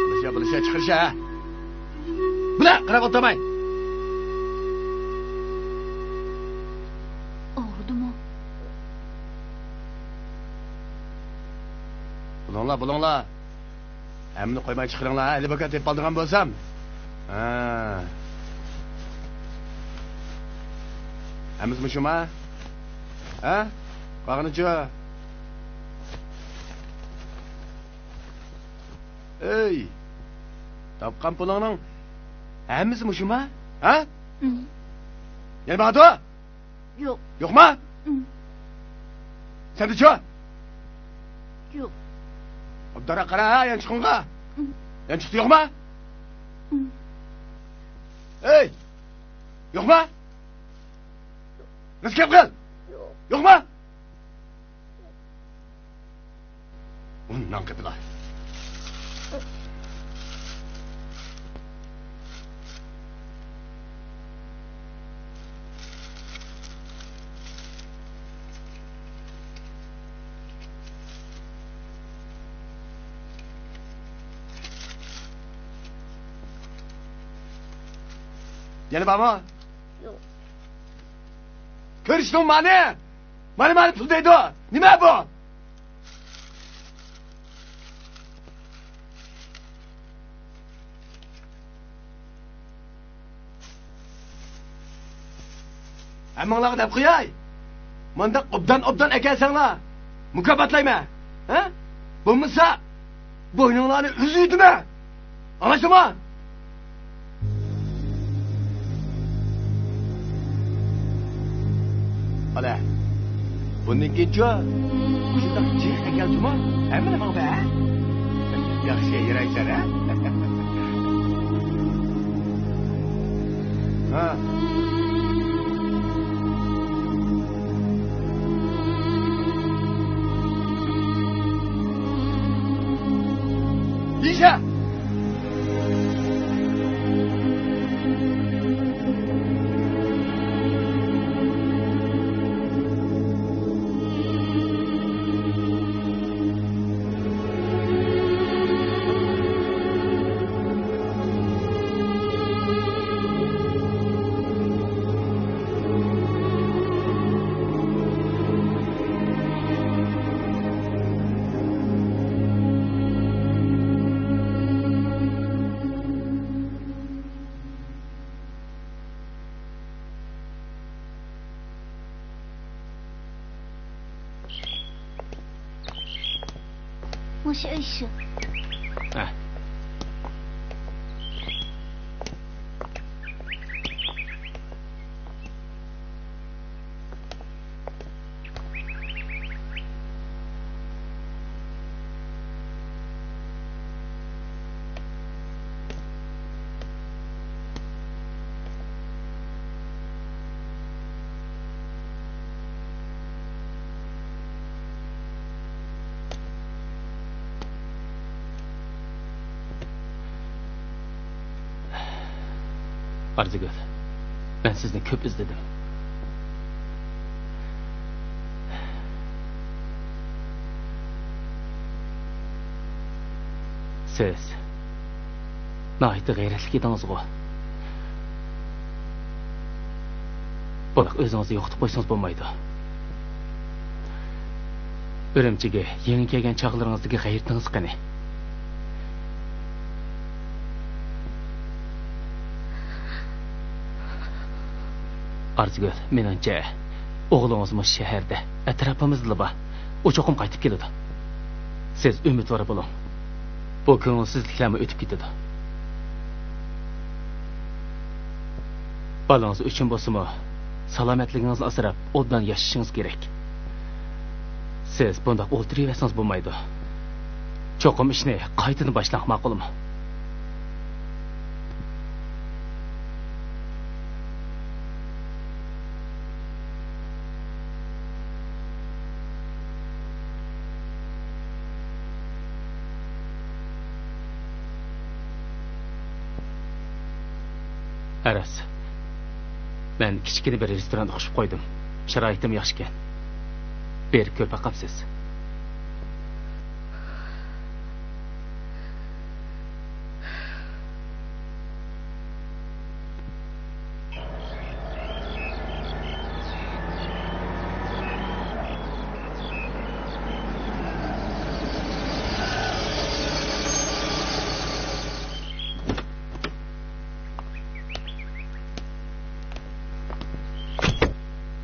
بولۇشە، بولۇشە، چىقىرىشە. بۇنى قاراپ ئولتۇرماي. ئاغرىدىمۇ؟ بولۇڭلار، بولۇڭلار. ھەممىنى قويماي چىقىرىڭلار، ھە؟ ئەلى بۇكا تېپىپ ئالىدىغان بولسام. ھە. ھەممىسى مۇشۇما؟ ھە؟ قالغىنىچۇ؟ ئەي! تاپقان پۇلۇڭنىڭ ھەممىسى مۇشۇما؟ ھە؟ ئىم. يەنە بارىدۇ؟ يوق. يوقما؟ ئىم. سەندىچۇ؟ يوق. ئوبدانراق قارا، ھە، يانچۇقۇڭغا. ئىم. يانچۇقتا يوقما؟ ئىم. ئەي! يوقما؟ راست گەپ قىل. يوق. يوقما؟ ئۇنداق گېپىلا. يەنە بارمۇ؟ يوق. كۆرۈشتۈڭ مانى؟ مانا، مانا پۇل دەيدۇ. نېمە بۇ؟ ھەممىڭلارغا دەپ قوياي. مانداق ئوبدان-ئوبدان ئەكەلسەڭلار، مۇكاپاتلايمەن. ھە؟ بولمىسا، بوينۇڭلارنى ئۈزۈۋېتىمەن. ئاڭلاشتىڭمۇ؟ قالا، بۇندىن كېيىنچۇ مۇشۇنداق جىق ئەكەلسىمۇ ھەممىنى ماڭا بەر. ياخشى، يۈرەيسەن، ھە؟ ھە. يېشە! مۇشۇ ئۆي شۇ. ھە. ئارزۇگۈل، مەن سىزنى كۆپ ئىزدىدىم. سىز ناھايىتى غەيرەتلىك ئىدىڭىزغۇ. بۇنداق ئۆزىڭىزنى يوقىتىپ قويسىڭىز بولمايدۇ. ئۈرۈمچىگە يېڭى كەلگەن چاغلىرىڭىزدىكى غەيرىتىڭىز قېنى؟ ئارزۇگۈل، مېنىڭچە، ئوغلىڭىز مۇشۇ شەھەردە، ئەتراپىمىزدىلا بار. ئۇ چوقۇم قايتىپ كېلىدۇ. سىز ئۈمىدۋار بولۇڭ. بۇ كۆڭۈلسىزلىكلەرمۇ ئۆتۈپ كېتىدۇ. بالىڭىز ئۈچۈن بولسىمۇ، سالامەتلىكىڭىزنى ئاسراپ، ئوبدان ياشىشىڭىز كېرەك. سىز بۇنداق ئولتۇرۇۋەرسىڭىز بولمايدۇ. چوقۇم ئىشنى قايتىدىن باشلاڭ، ماقۇلمۇ؟ ئەرەس، مەن كىچىككىنە بىر رېستوراندا قوشۇپ قويدۇم. شارائىتىم ياخشىكەن. بېرىپ كۆرۈپ باقامسىز؟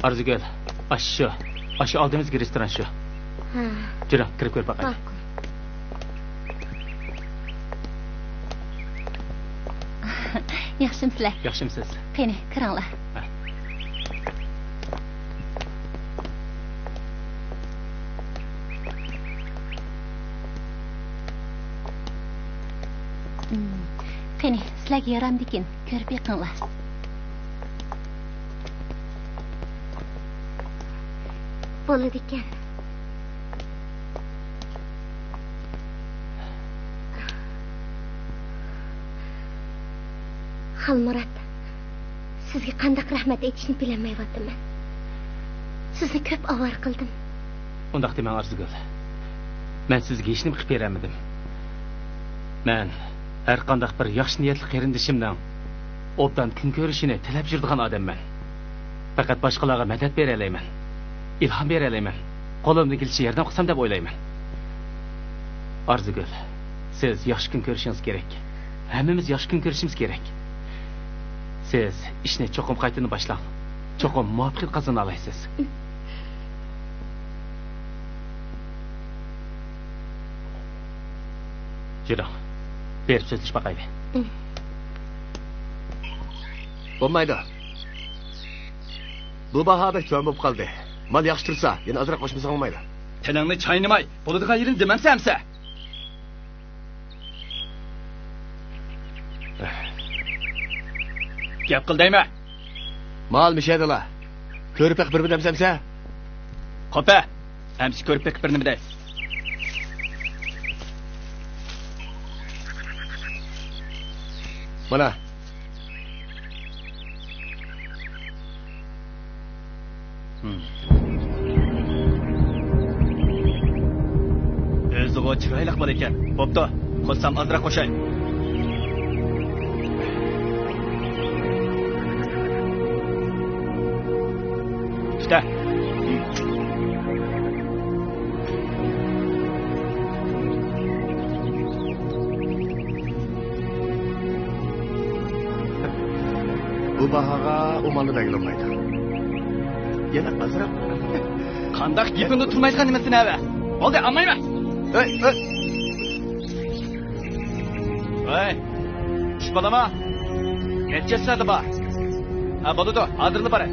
ئارزۇگۈل، ئاشۇ، ئاشۇ ئالدىمىزدىكى رېستوران شۇ. ھە. جۈرۈڭ، كىرىپ كۆرۈپ باقايلى. ماقۇل. ياخشىمۇسىلەر؟ ياخشىمۇسىز؟ قېنى، كىرىڭلار. ھە. قېنى، سىلەرگە يارامدىكىن، كۆرۈپ بېقىڭلار. بولىدىكەن. خالمۇرات، سىزگە قانداق رەھمەت ئېيتىشنى بىلەلمەيۋاتىمەن. سىزنى كۆپ ئاۋارە قىلدىم. ئۇنداق دېمەڭ، ئارزۇگۈل. مەن سىزگە ھېچنېمە قىلىپ بېرەلمىدىم. مەن ھەرقانداق بىر ياخشى نىيەتلىك قېرىندىشىمنىڭ ئوبدان كۈن كۆرۈشىنى تىلەپ يۈرىدىغان ئادەممەن. پەقەت باشقىلارغا مەدەت بېرەلەيمەن، ئىلھام بېرەلەيمەن، قولۇمدىن كېلىشىچە ياردەم قىلسام دەپ ئويلايمەن. ئارزۇگۈل، سىز ياخشى كۈن كۆرۈشىڭىز كېرەك. ھەممىمىز ياخشى كۈن كۆرۈشىمىز كېرەك. سىز ئىشنى چوقۇم قايتىدىن باشلاڭ. چوقۇم مۇۋەپپەقىيەت قازىنالايسىز. يۈرۈڭ. بېرىپ سۆزلىشىپ باقايلى. بولمايدۇ. بۇ باھا بەك تۆۋەن بولۇپ قالدى. مال ياخشى تۇرسا، يەنە ئازراق قوشمىساڭ بولمايدۇ. تىلىڭنى چاينىماي، بولىدىغان يېرىنى دېمەمسەن ئەمسە. گەپ قىل دەيمەن. مال مىشەدىلا. كۆرۈپ بېقىپ بىر نېمە دەمسەمسە؟ قوپە. ئەمسە كۆرۈپ بېقىپ بىر نېمە دەي. مانا. ئۆزىغۇ چىرايلىق بالا ئىكەن. بوپتۇ، قوشسام ئازراق قوشاي. ئىشتە. بۇ باھاغا ئۇ مالنى بەرگىلى بولمايدۇ. يەنە ئازراق. قانداق گېپىڭدە تۇرمايدىغان نېمىسىنى ھەۋە؟ بولدى، ئاڭلايمەن. ھەي، ھەي. ھەي، ئىش بولامۇ؟ نەچچە سائەت بار؟ ھە، بولىدۇ، ھازىرلا باراي.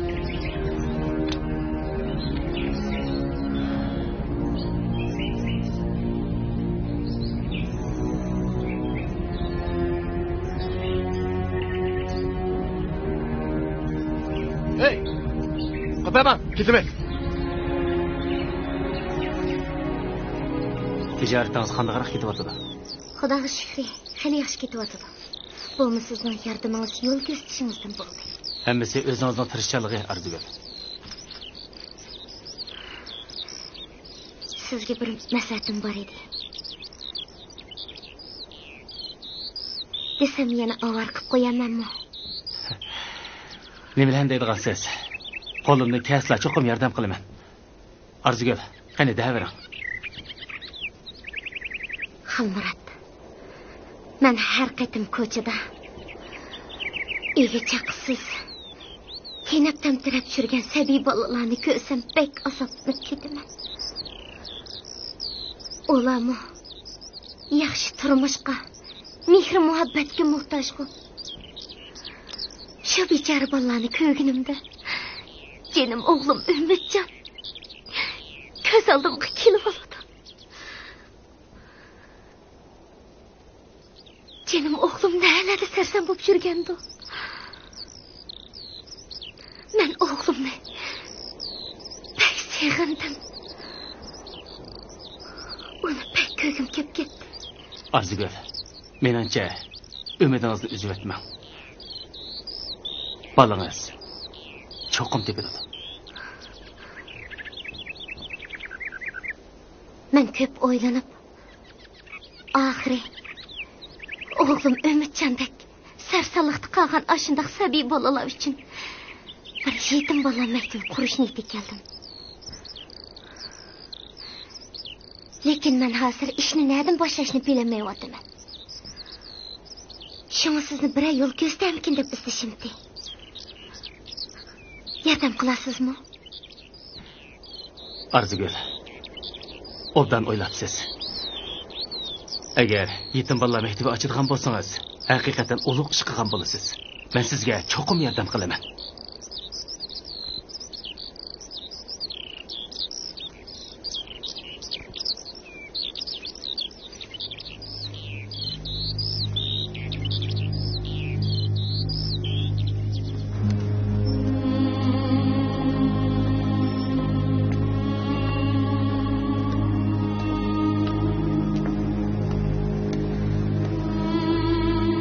ھەي! قوپەرمەڭ، كېتىمىز. تىجارىتىڭىز قانداقراق كېتىۋاتىدۇ؟ خۇداغا شۈكرى، خېلى ياخشى كېتىۋاتىدۇ. بۇمۇ سىزنىڭ ياردىمىڭىز، يول كۆرسىتىشىڭىزدىن بولدى. ھەممىسى ئۆزىڭىزنىڭ تىرىشچانلىقى، ئارزۇگۈل. سىزگە بىر مەسلىھەتىم بار ئىدى. دېسەم يەنە ئاۋارە قىپ قويامەنمۇ؟ نېمىلەرنى دەيدىغانسىز؟ قولۇمدىن كەلسىلا چوقۇم ياردەم قىلىمەن. ئارزۇگۈل، قېنى دەۋېرىڭ. خالمۇرات، مەن ھەر قېتىم كوچىدا ئىگە چاقىسىز، قىيناپ تەمتىرەپ يۈرگەن سەبىي بالىلارنى كۆرسەم بەك ئازابلىنىپ كېتىمەن. ئۇلارمۇ ياخشى تۇرمۇشقا، مېھرى-مۇھەببەتكە موھتاجغۇ. شۇ بىچارە بالىلارنى كۆرگىنىمدە، جېنىم ئوغلۇم ئۈمىدجان كۆز ئالدىمغا كېلىۋالىدۇ. جېنىم ئوغلۇم نەلەردە سەرسان بولۇپ يۈرگەندۇ؟ مەن ئوغلۇمنى بەك سېغىندىم. ئۇنى بەك كۆرگۈم كېلىپ كەتتى. ئارزۇگۈل، مېنىڭچە، ئۈمىدىڭىزنى ئۈزۈۋەتمەڭ. بالىڭىز چوقۇم تېپىلىدۇ. مەن كۆپ ئويلىنىپ، ئاخىرى ئوغلۇم ئۈمىدجاندەك سەرسانلىقتا قالغان ئاشۇنداق سەبىي بالىلار ئۈچۈن بىر يېتىم بالىلار مەكتىۋى قۇرۇش نىيىتىگە كەلدىم. لېكىن مەن ھازىر ئىشنى نەدىن باشلاشنى بىلەلمەيۋاتىمەن. شۇڭا سىزنى بىرەر يول كۆرسىتەرمىكىن دەپ ئىزدىشىمتى. ياردەم قىلارسىزمۇ؟ ئارزۇگۈل، ئوبدان ئويلاپسىز. ئەگەر يېتىم بالىلار مەكتىۋى ئاچىدىغان بولسىڭىز، ھەقىقەتەن ئۇلۇغ ئىش قىلغان بولىسىز. مەن سىزگە چوقۇم ياردەم قىلىمەن.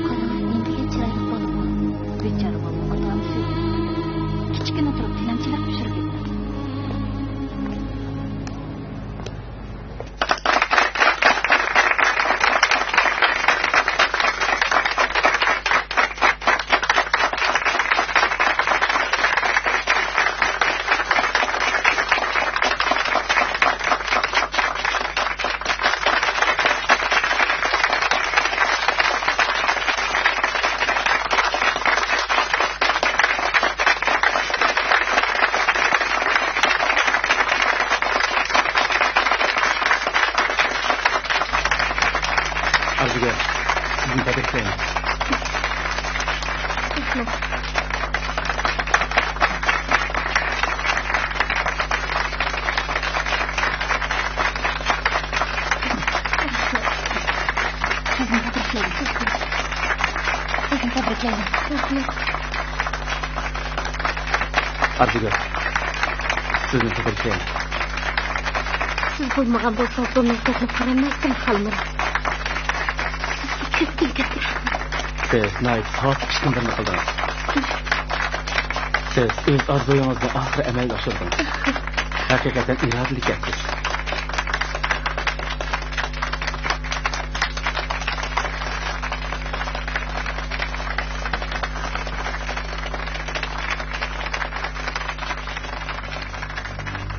قاراڭ، نېمىگە چىرايلىق بالىغۇ؟ بىچارە بالىنىڭ ئاتا-ئانىسى يوق. كىچىككىنە تۇرۇپ تىلەمچىلىك پىشۇرۇپ يۈرىدۇ. ئارزۇگۈل، سىزنى تەبرىكلەيمەن. سىزنى تەبرىكلەيمەن. سىزنى تەبرىكلەيمەن. ئارزۇگۈل، سىزنى تەبرىكلەيمەن. سىز بولمىغان بولسىڭىز، بۇ مەكتەپنى قۇرالماستىن قالمىدى. سىزگە كۆپتىن كۆپ رەھمەت. سىز ناھايىتى ساۋابلىق ئىشنىڭ بىرىنى قىلدىڭىز. سىز ئۆز ئارزۇيىڭىزنى ئاخىرى ئەمەلگە ئاشۇردىڭىز. ھەقىقەتەن ئىرادىلىك ئەپسىز.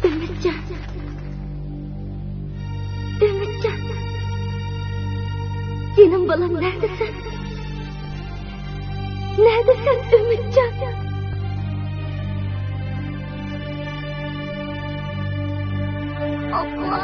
ئۈمىدجان. ئۈمىدجان. جېنىم بالام، نەدىسەن؟ نەدىسەن، ئۈمىدجان؟ ئاپا.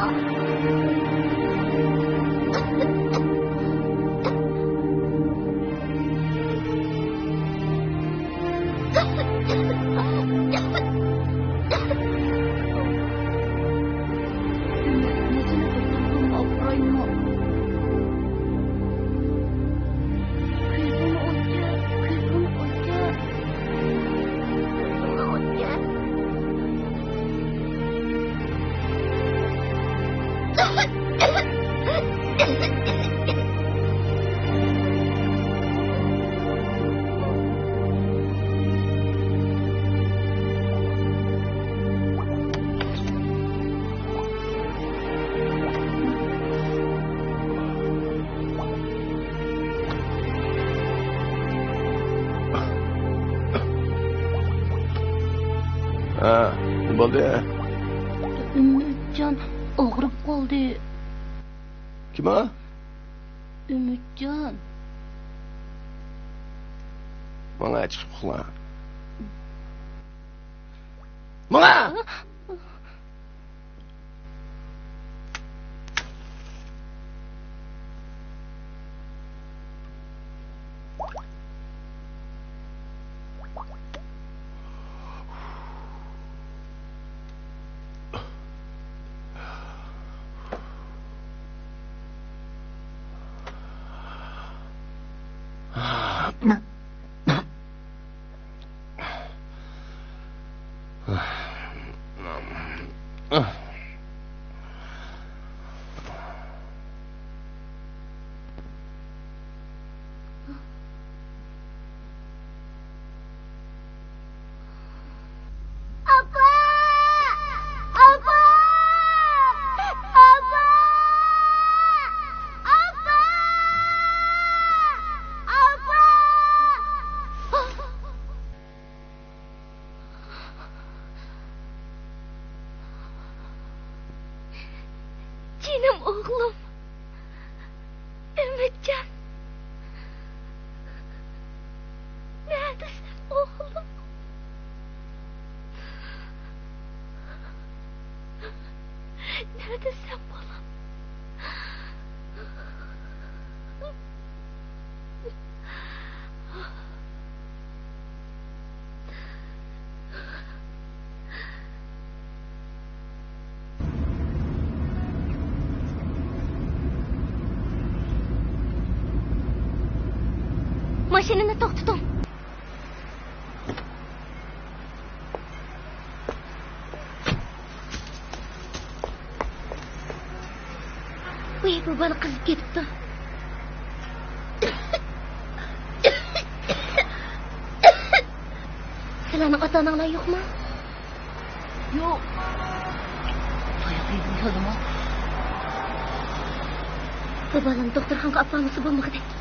ھە، نېمە بولدى؟ ئۈمىدجان ئاغرىپ قالدى. كىم ئۇ؟ ئۈمىدجان. ماڭا چىقىپ ئۇخلا. ماڭا! ئا! ئاپا! ئاپا! ئاپا! ئاپا! ئاپا! جېنىم ئوغلۇم. ئۈمىدجان، نەدىسەن ئوغلۇم؟ نەدىسەن بالام؟ ماشىنىنى توختىتىڭ. ۋىي، بۇ بالا قىزىپ كېتىپتۇ. سىلەرنىڭ ئاتا-ئاناڭلار يوقمۇ؟ يوق. تاياق يېگۈم كەلدىمۇ؟ بۇ بالىنى دوختۇرخانىغا ئاپارمىسا بولمىغۇدەك.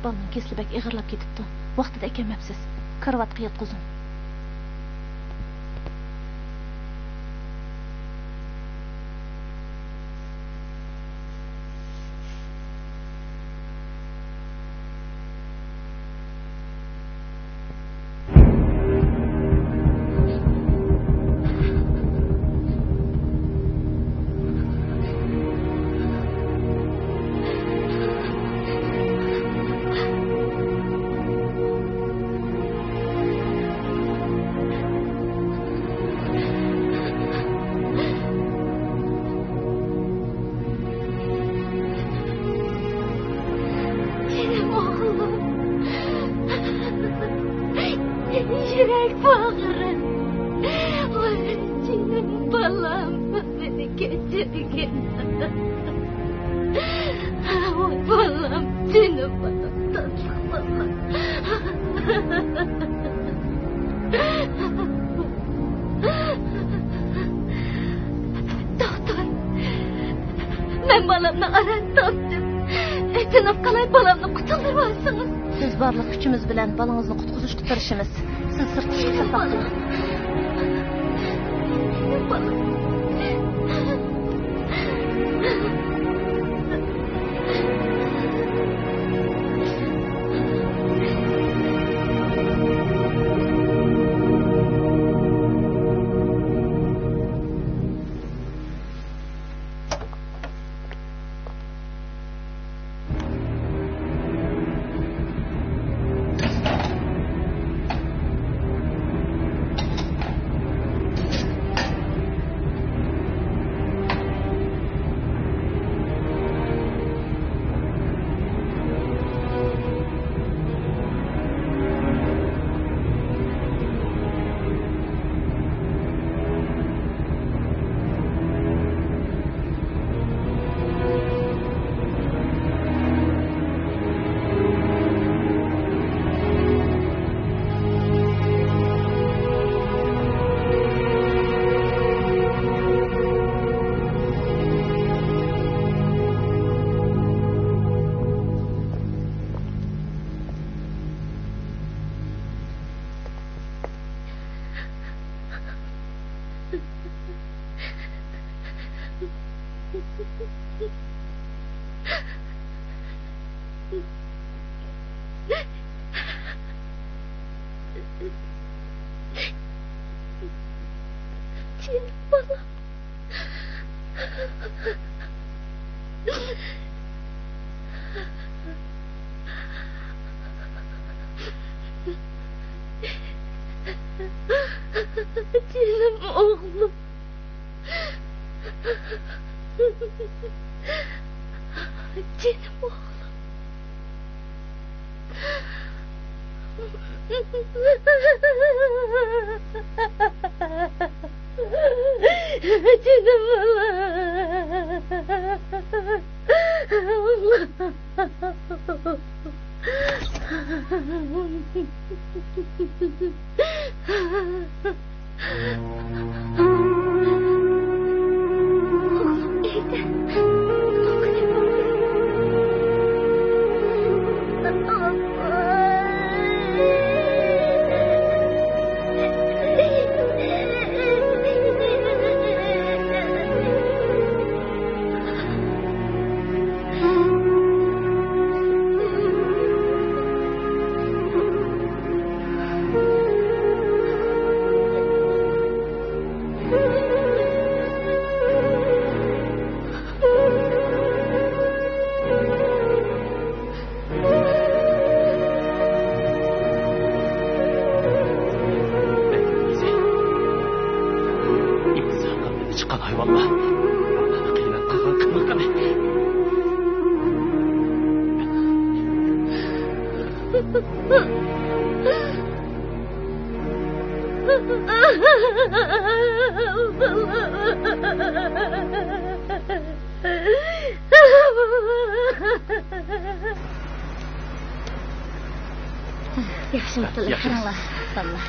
بالىنىڭ كېسىلى بەك ئېغىرلاپ كېتىپتۇ. ۋاقتىدا ئەكەلمەپسىز. كارىۋاتقا ياتقۇزۇڭ. جېنىم ئوغلۇم. يۈرەك باغرىم. جېنىم بالام، مېنى كەچۈرگىن. ۋاي بالام، جېنىم بالام، تاتلىق بالام. دوختۇر، مەن بالامنى ئاران تاپتىم. ئېتىنىپ قالاي، بالامنى قۇتۇلدۇرۇۋالسىڭىز. سىز بارلىق كۈچىمىز بىلەن بالىڭىزنى قۇتقۇزۇشقا تىرىشىمىز. سىز سىرتتا چىقىپ ساقلاپ تۇرۇڭ. بالام. جېنىم بالام. ئىنسان قېنىدىن چىققان ھايۋانلار قىيناپ قىلغان قىلىقىنى. ياخشىمۇسىلەر؟ ياخشىمىز. قاراڭلار، بالىلار.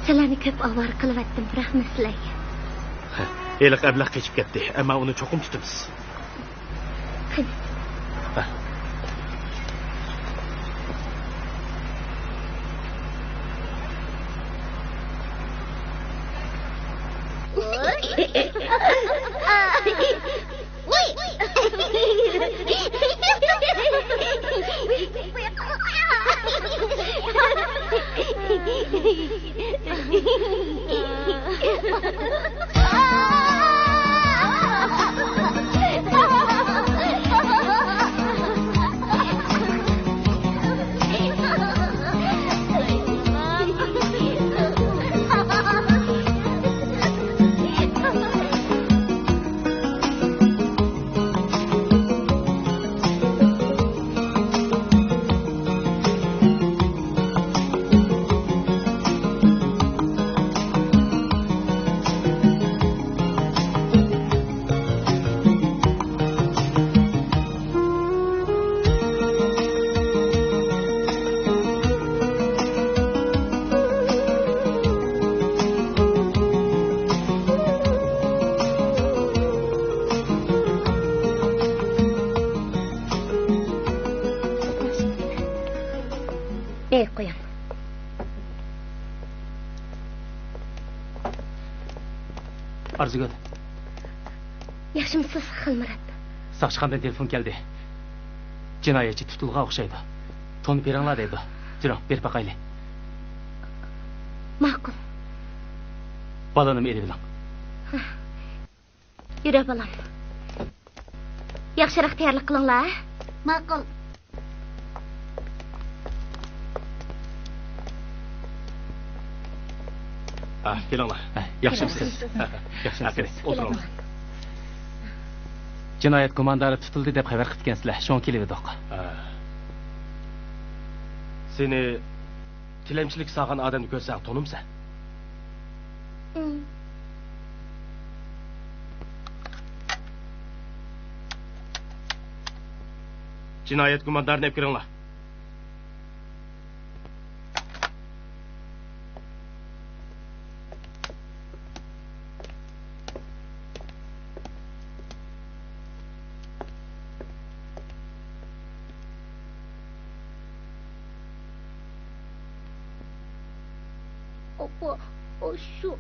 سىلەرنى كۆپ ئاۋارە قىلىۋەتتىم، رەھمەت سىلەرگە. ھېلىقى ئەبلەخ قېچىپ كەتتى، ئەمما ئۇنى چوقۇم تۇتىمىز. قېنى. ئەي، قويۇڭ. ئارزۇگۈل. ياخشىمۇسىز، خالمۇرات؟ ساقچىخانىدىن تېلېفون كەلدى. جىنايەتچى تۇتۇلغان ئوخشايدۇ. تونۇپ بېرىڭلار دەيدۇ. جۈرۈڭ، بېرىپ باقايلى. ماقۇل. بالىنىمۇ ئېلىۋېلىڭ. يۈرە، بالام. ياخشىراق تەييارلىق قىلىڭلار، ھە؟ ماقۇل. ھە، كېلىڭلار. ھە، ياخشىمۇسىز؟ ھە، ياخشىمۇسىز؟ قېنى، ئولتۇرۇڭلار. جىنايەت گۇماندارى تۇتۇلدى دەپ خەۋەر قىپتىكەنسىلەر، شۇڭا كېلىۋىدۇق. ھە. سېنى تىلەمچىلىك سالغان ئادەمنى كۆرسەڭ تونۇمسەن؟ ئىم. جىنايەت گۇماندارىنى ئەپ كىرىڭلار. ئاپا، ئاشۇ.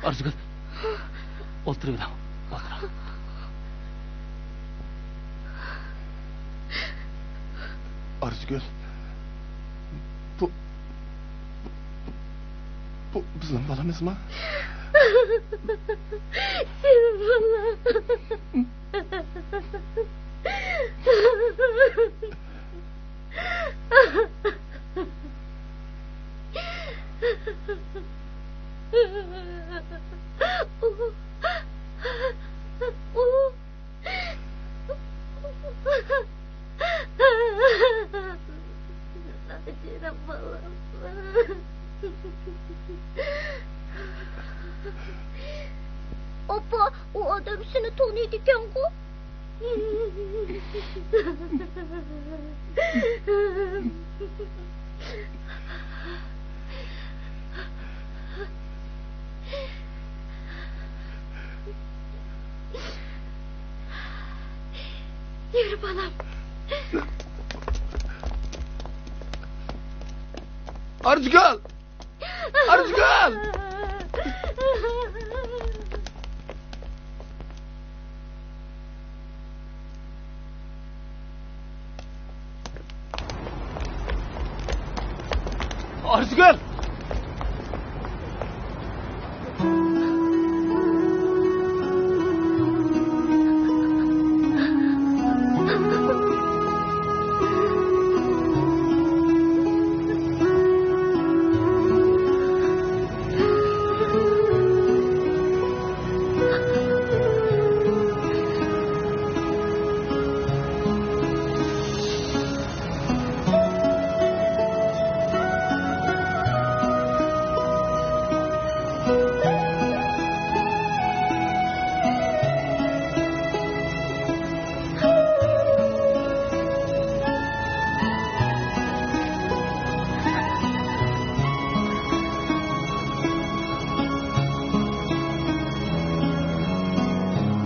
ئارزۇگۈل، ئولتۇرۇۋېلىڭ. ئارزۇگۈل، بۇ، بۇ بىزنىڭ بالىمىزمۇ؟ سېنىڭ بالىڭ. جېنىم بالام. ئاپا، ئۇ ئادەم سېنى تونۇيدىكەنغۇ؟ يۈر، بالام. ئارزۇگۈل! ئارزۇگۈل! ئارزۇگۈل!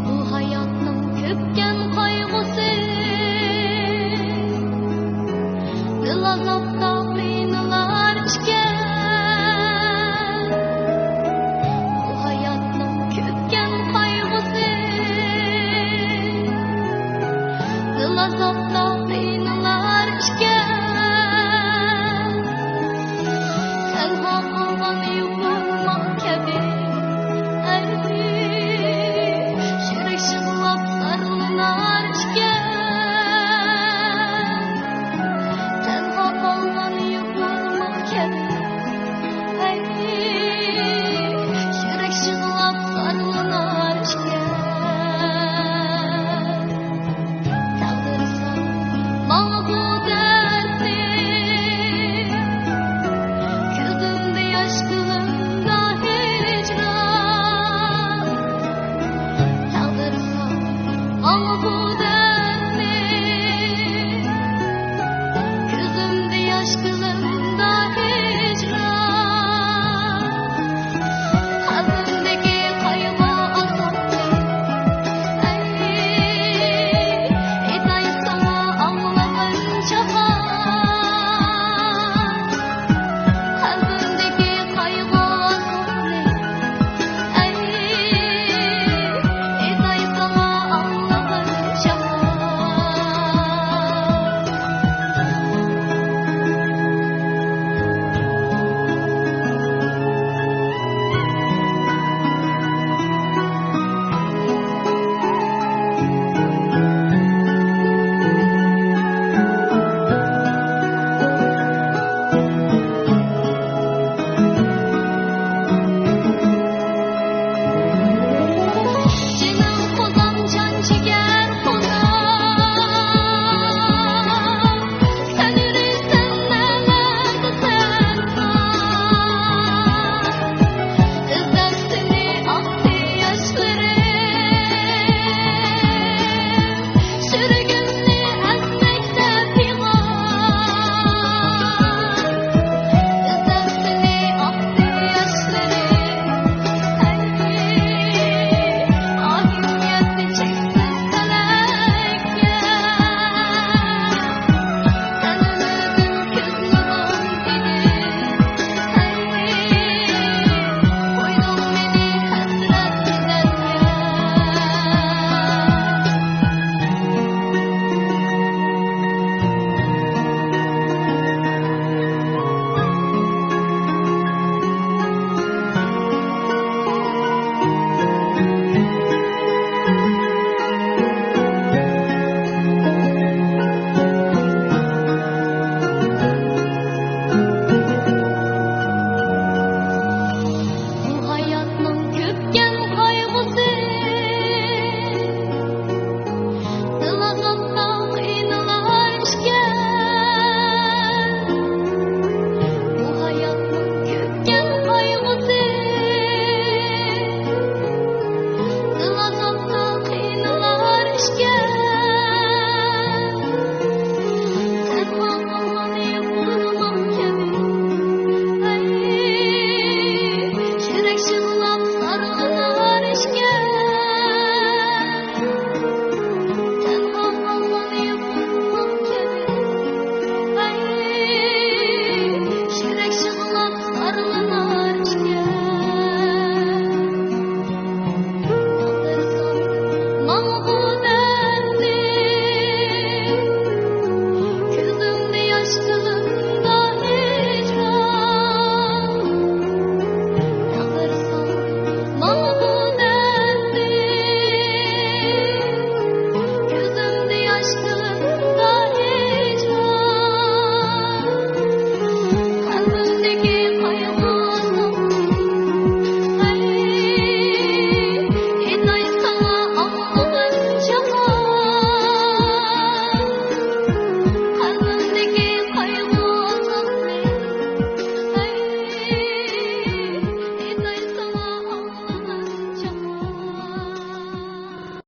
بۇ ھاياتنىڭ كۆپكەن قايغۇسى، دىل ئازابتا قىينىلار ئىكەن.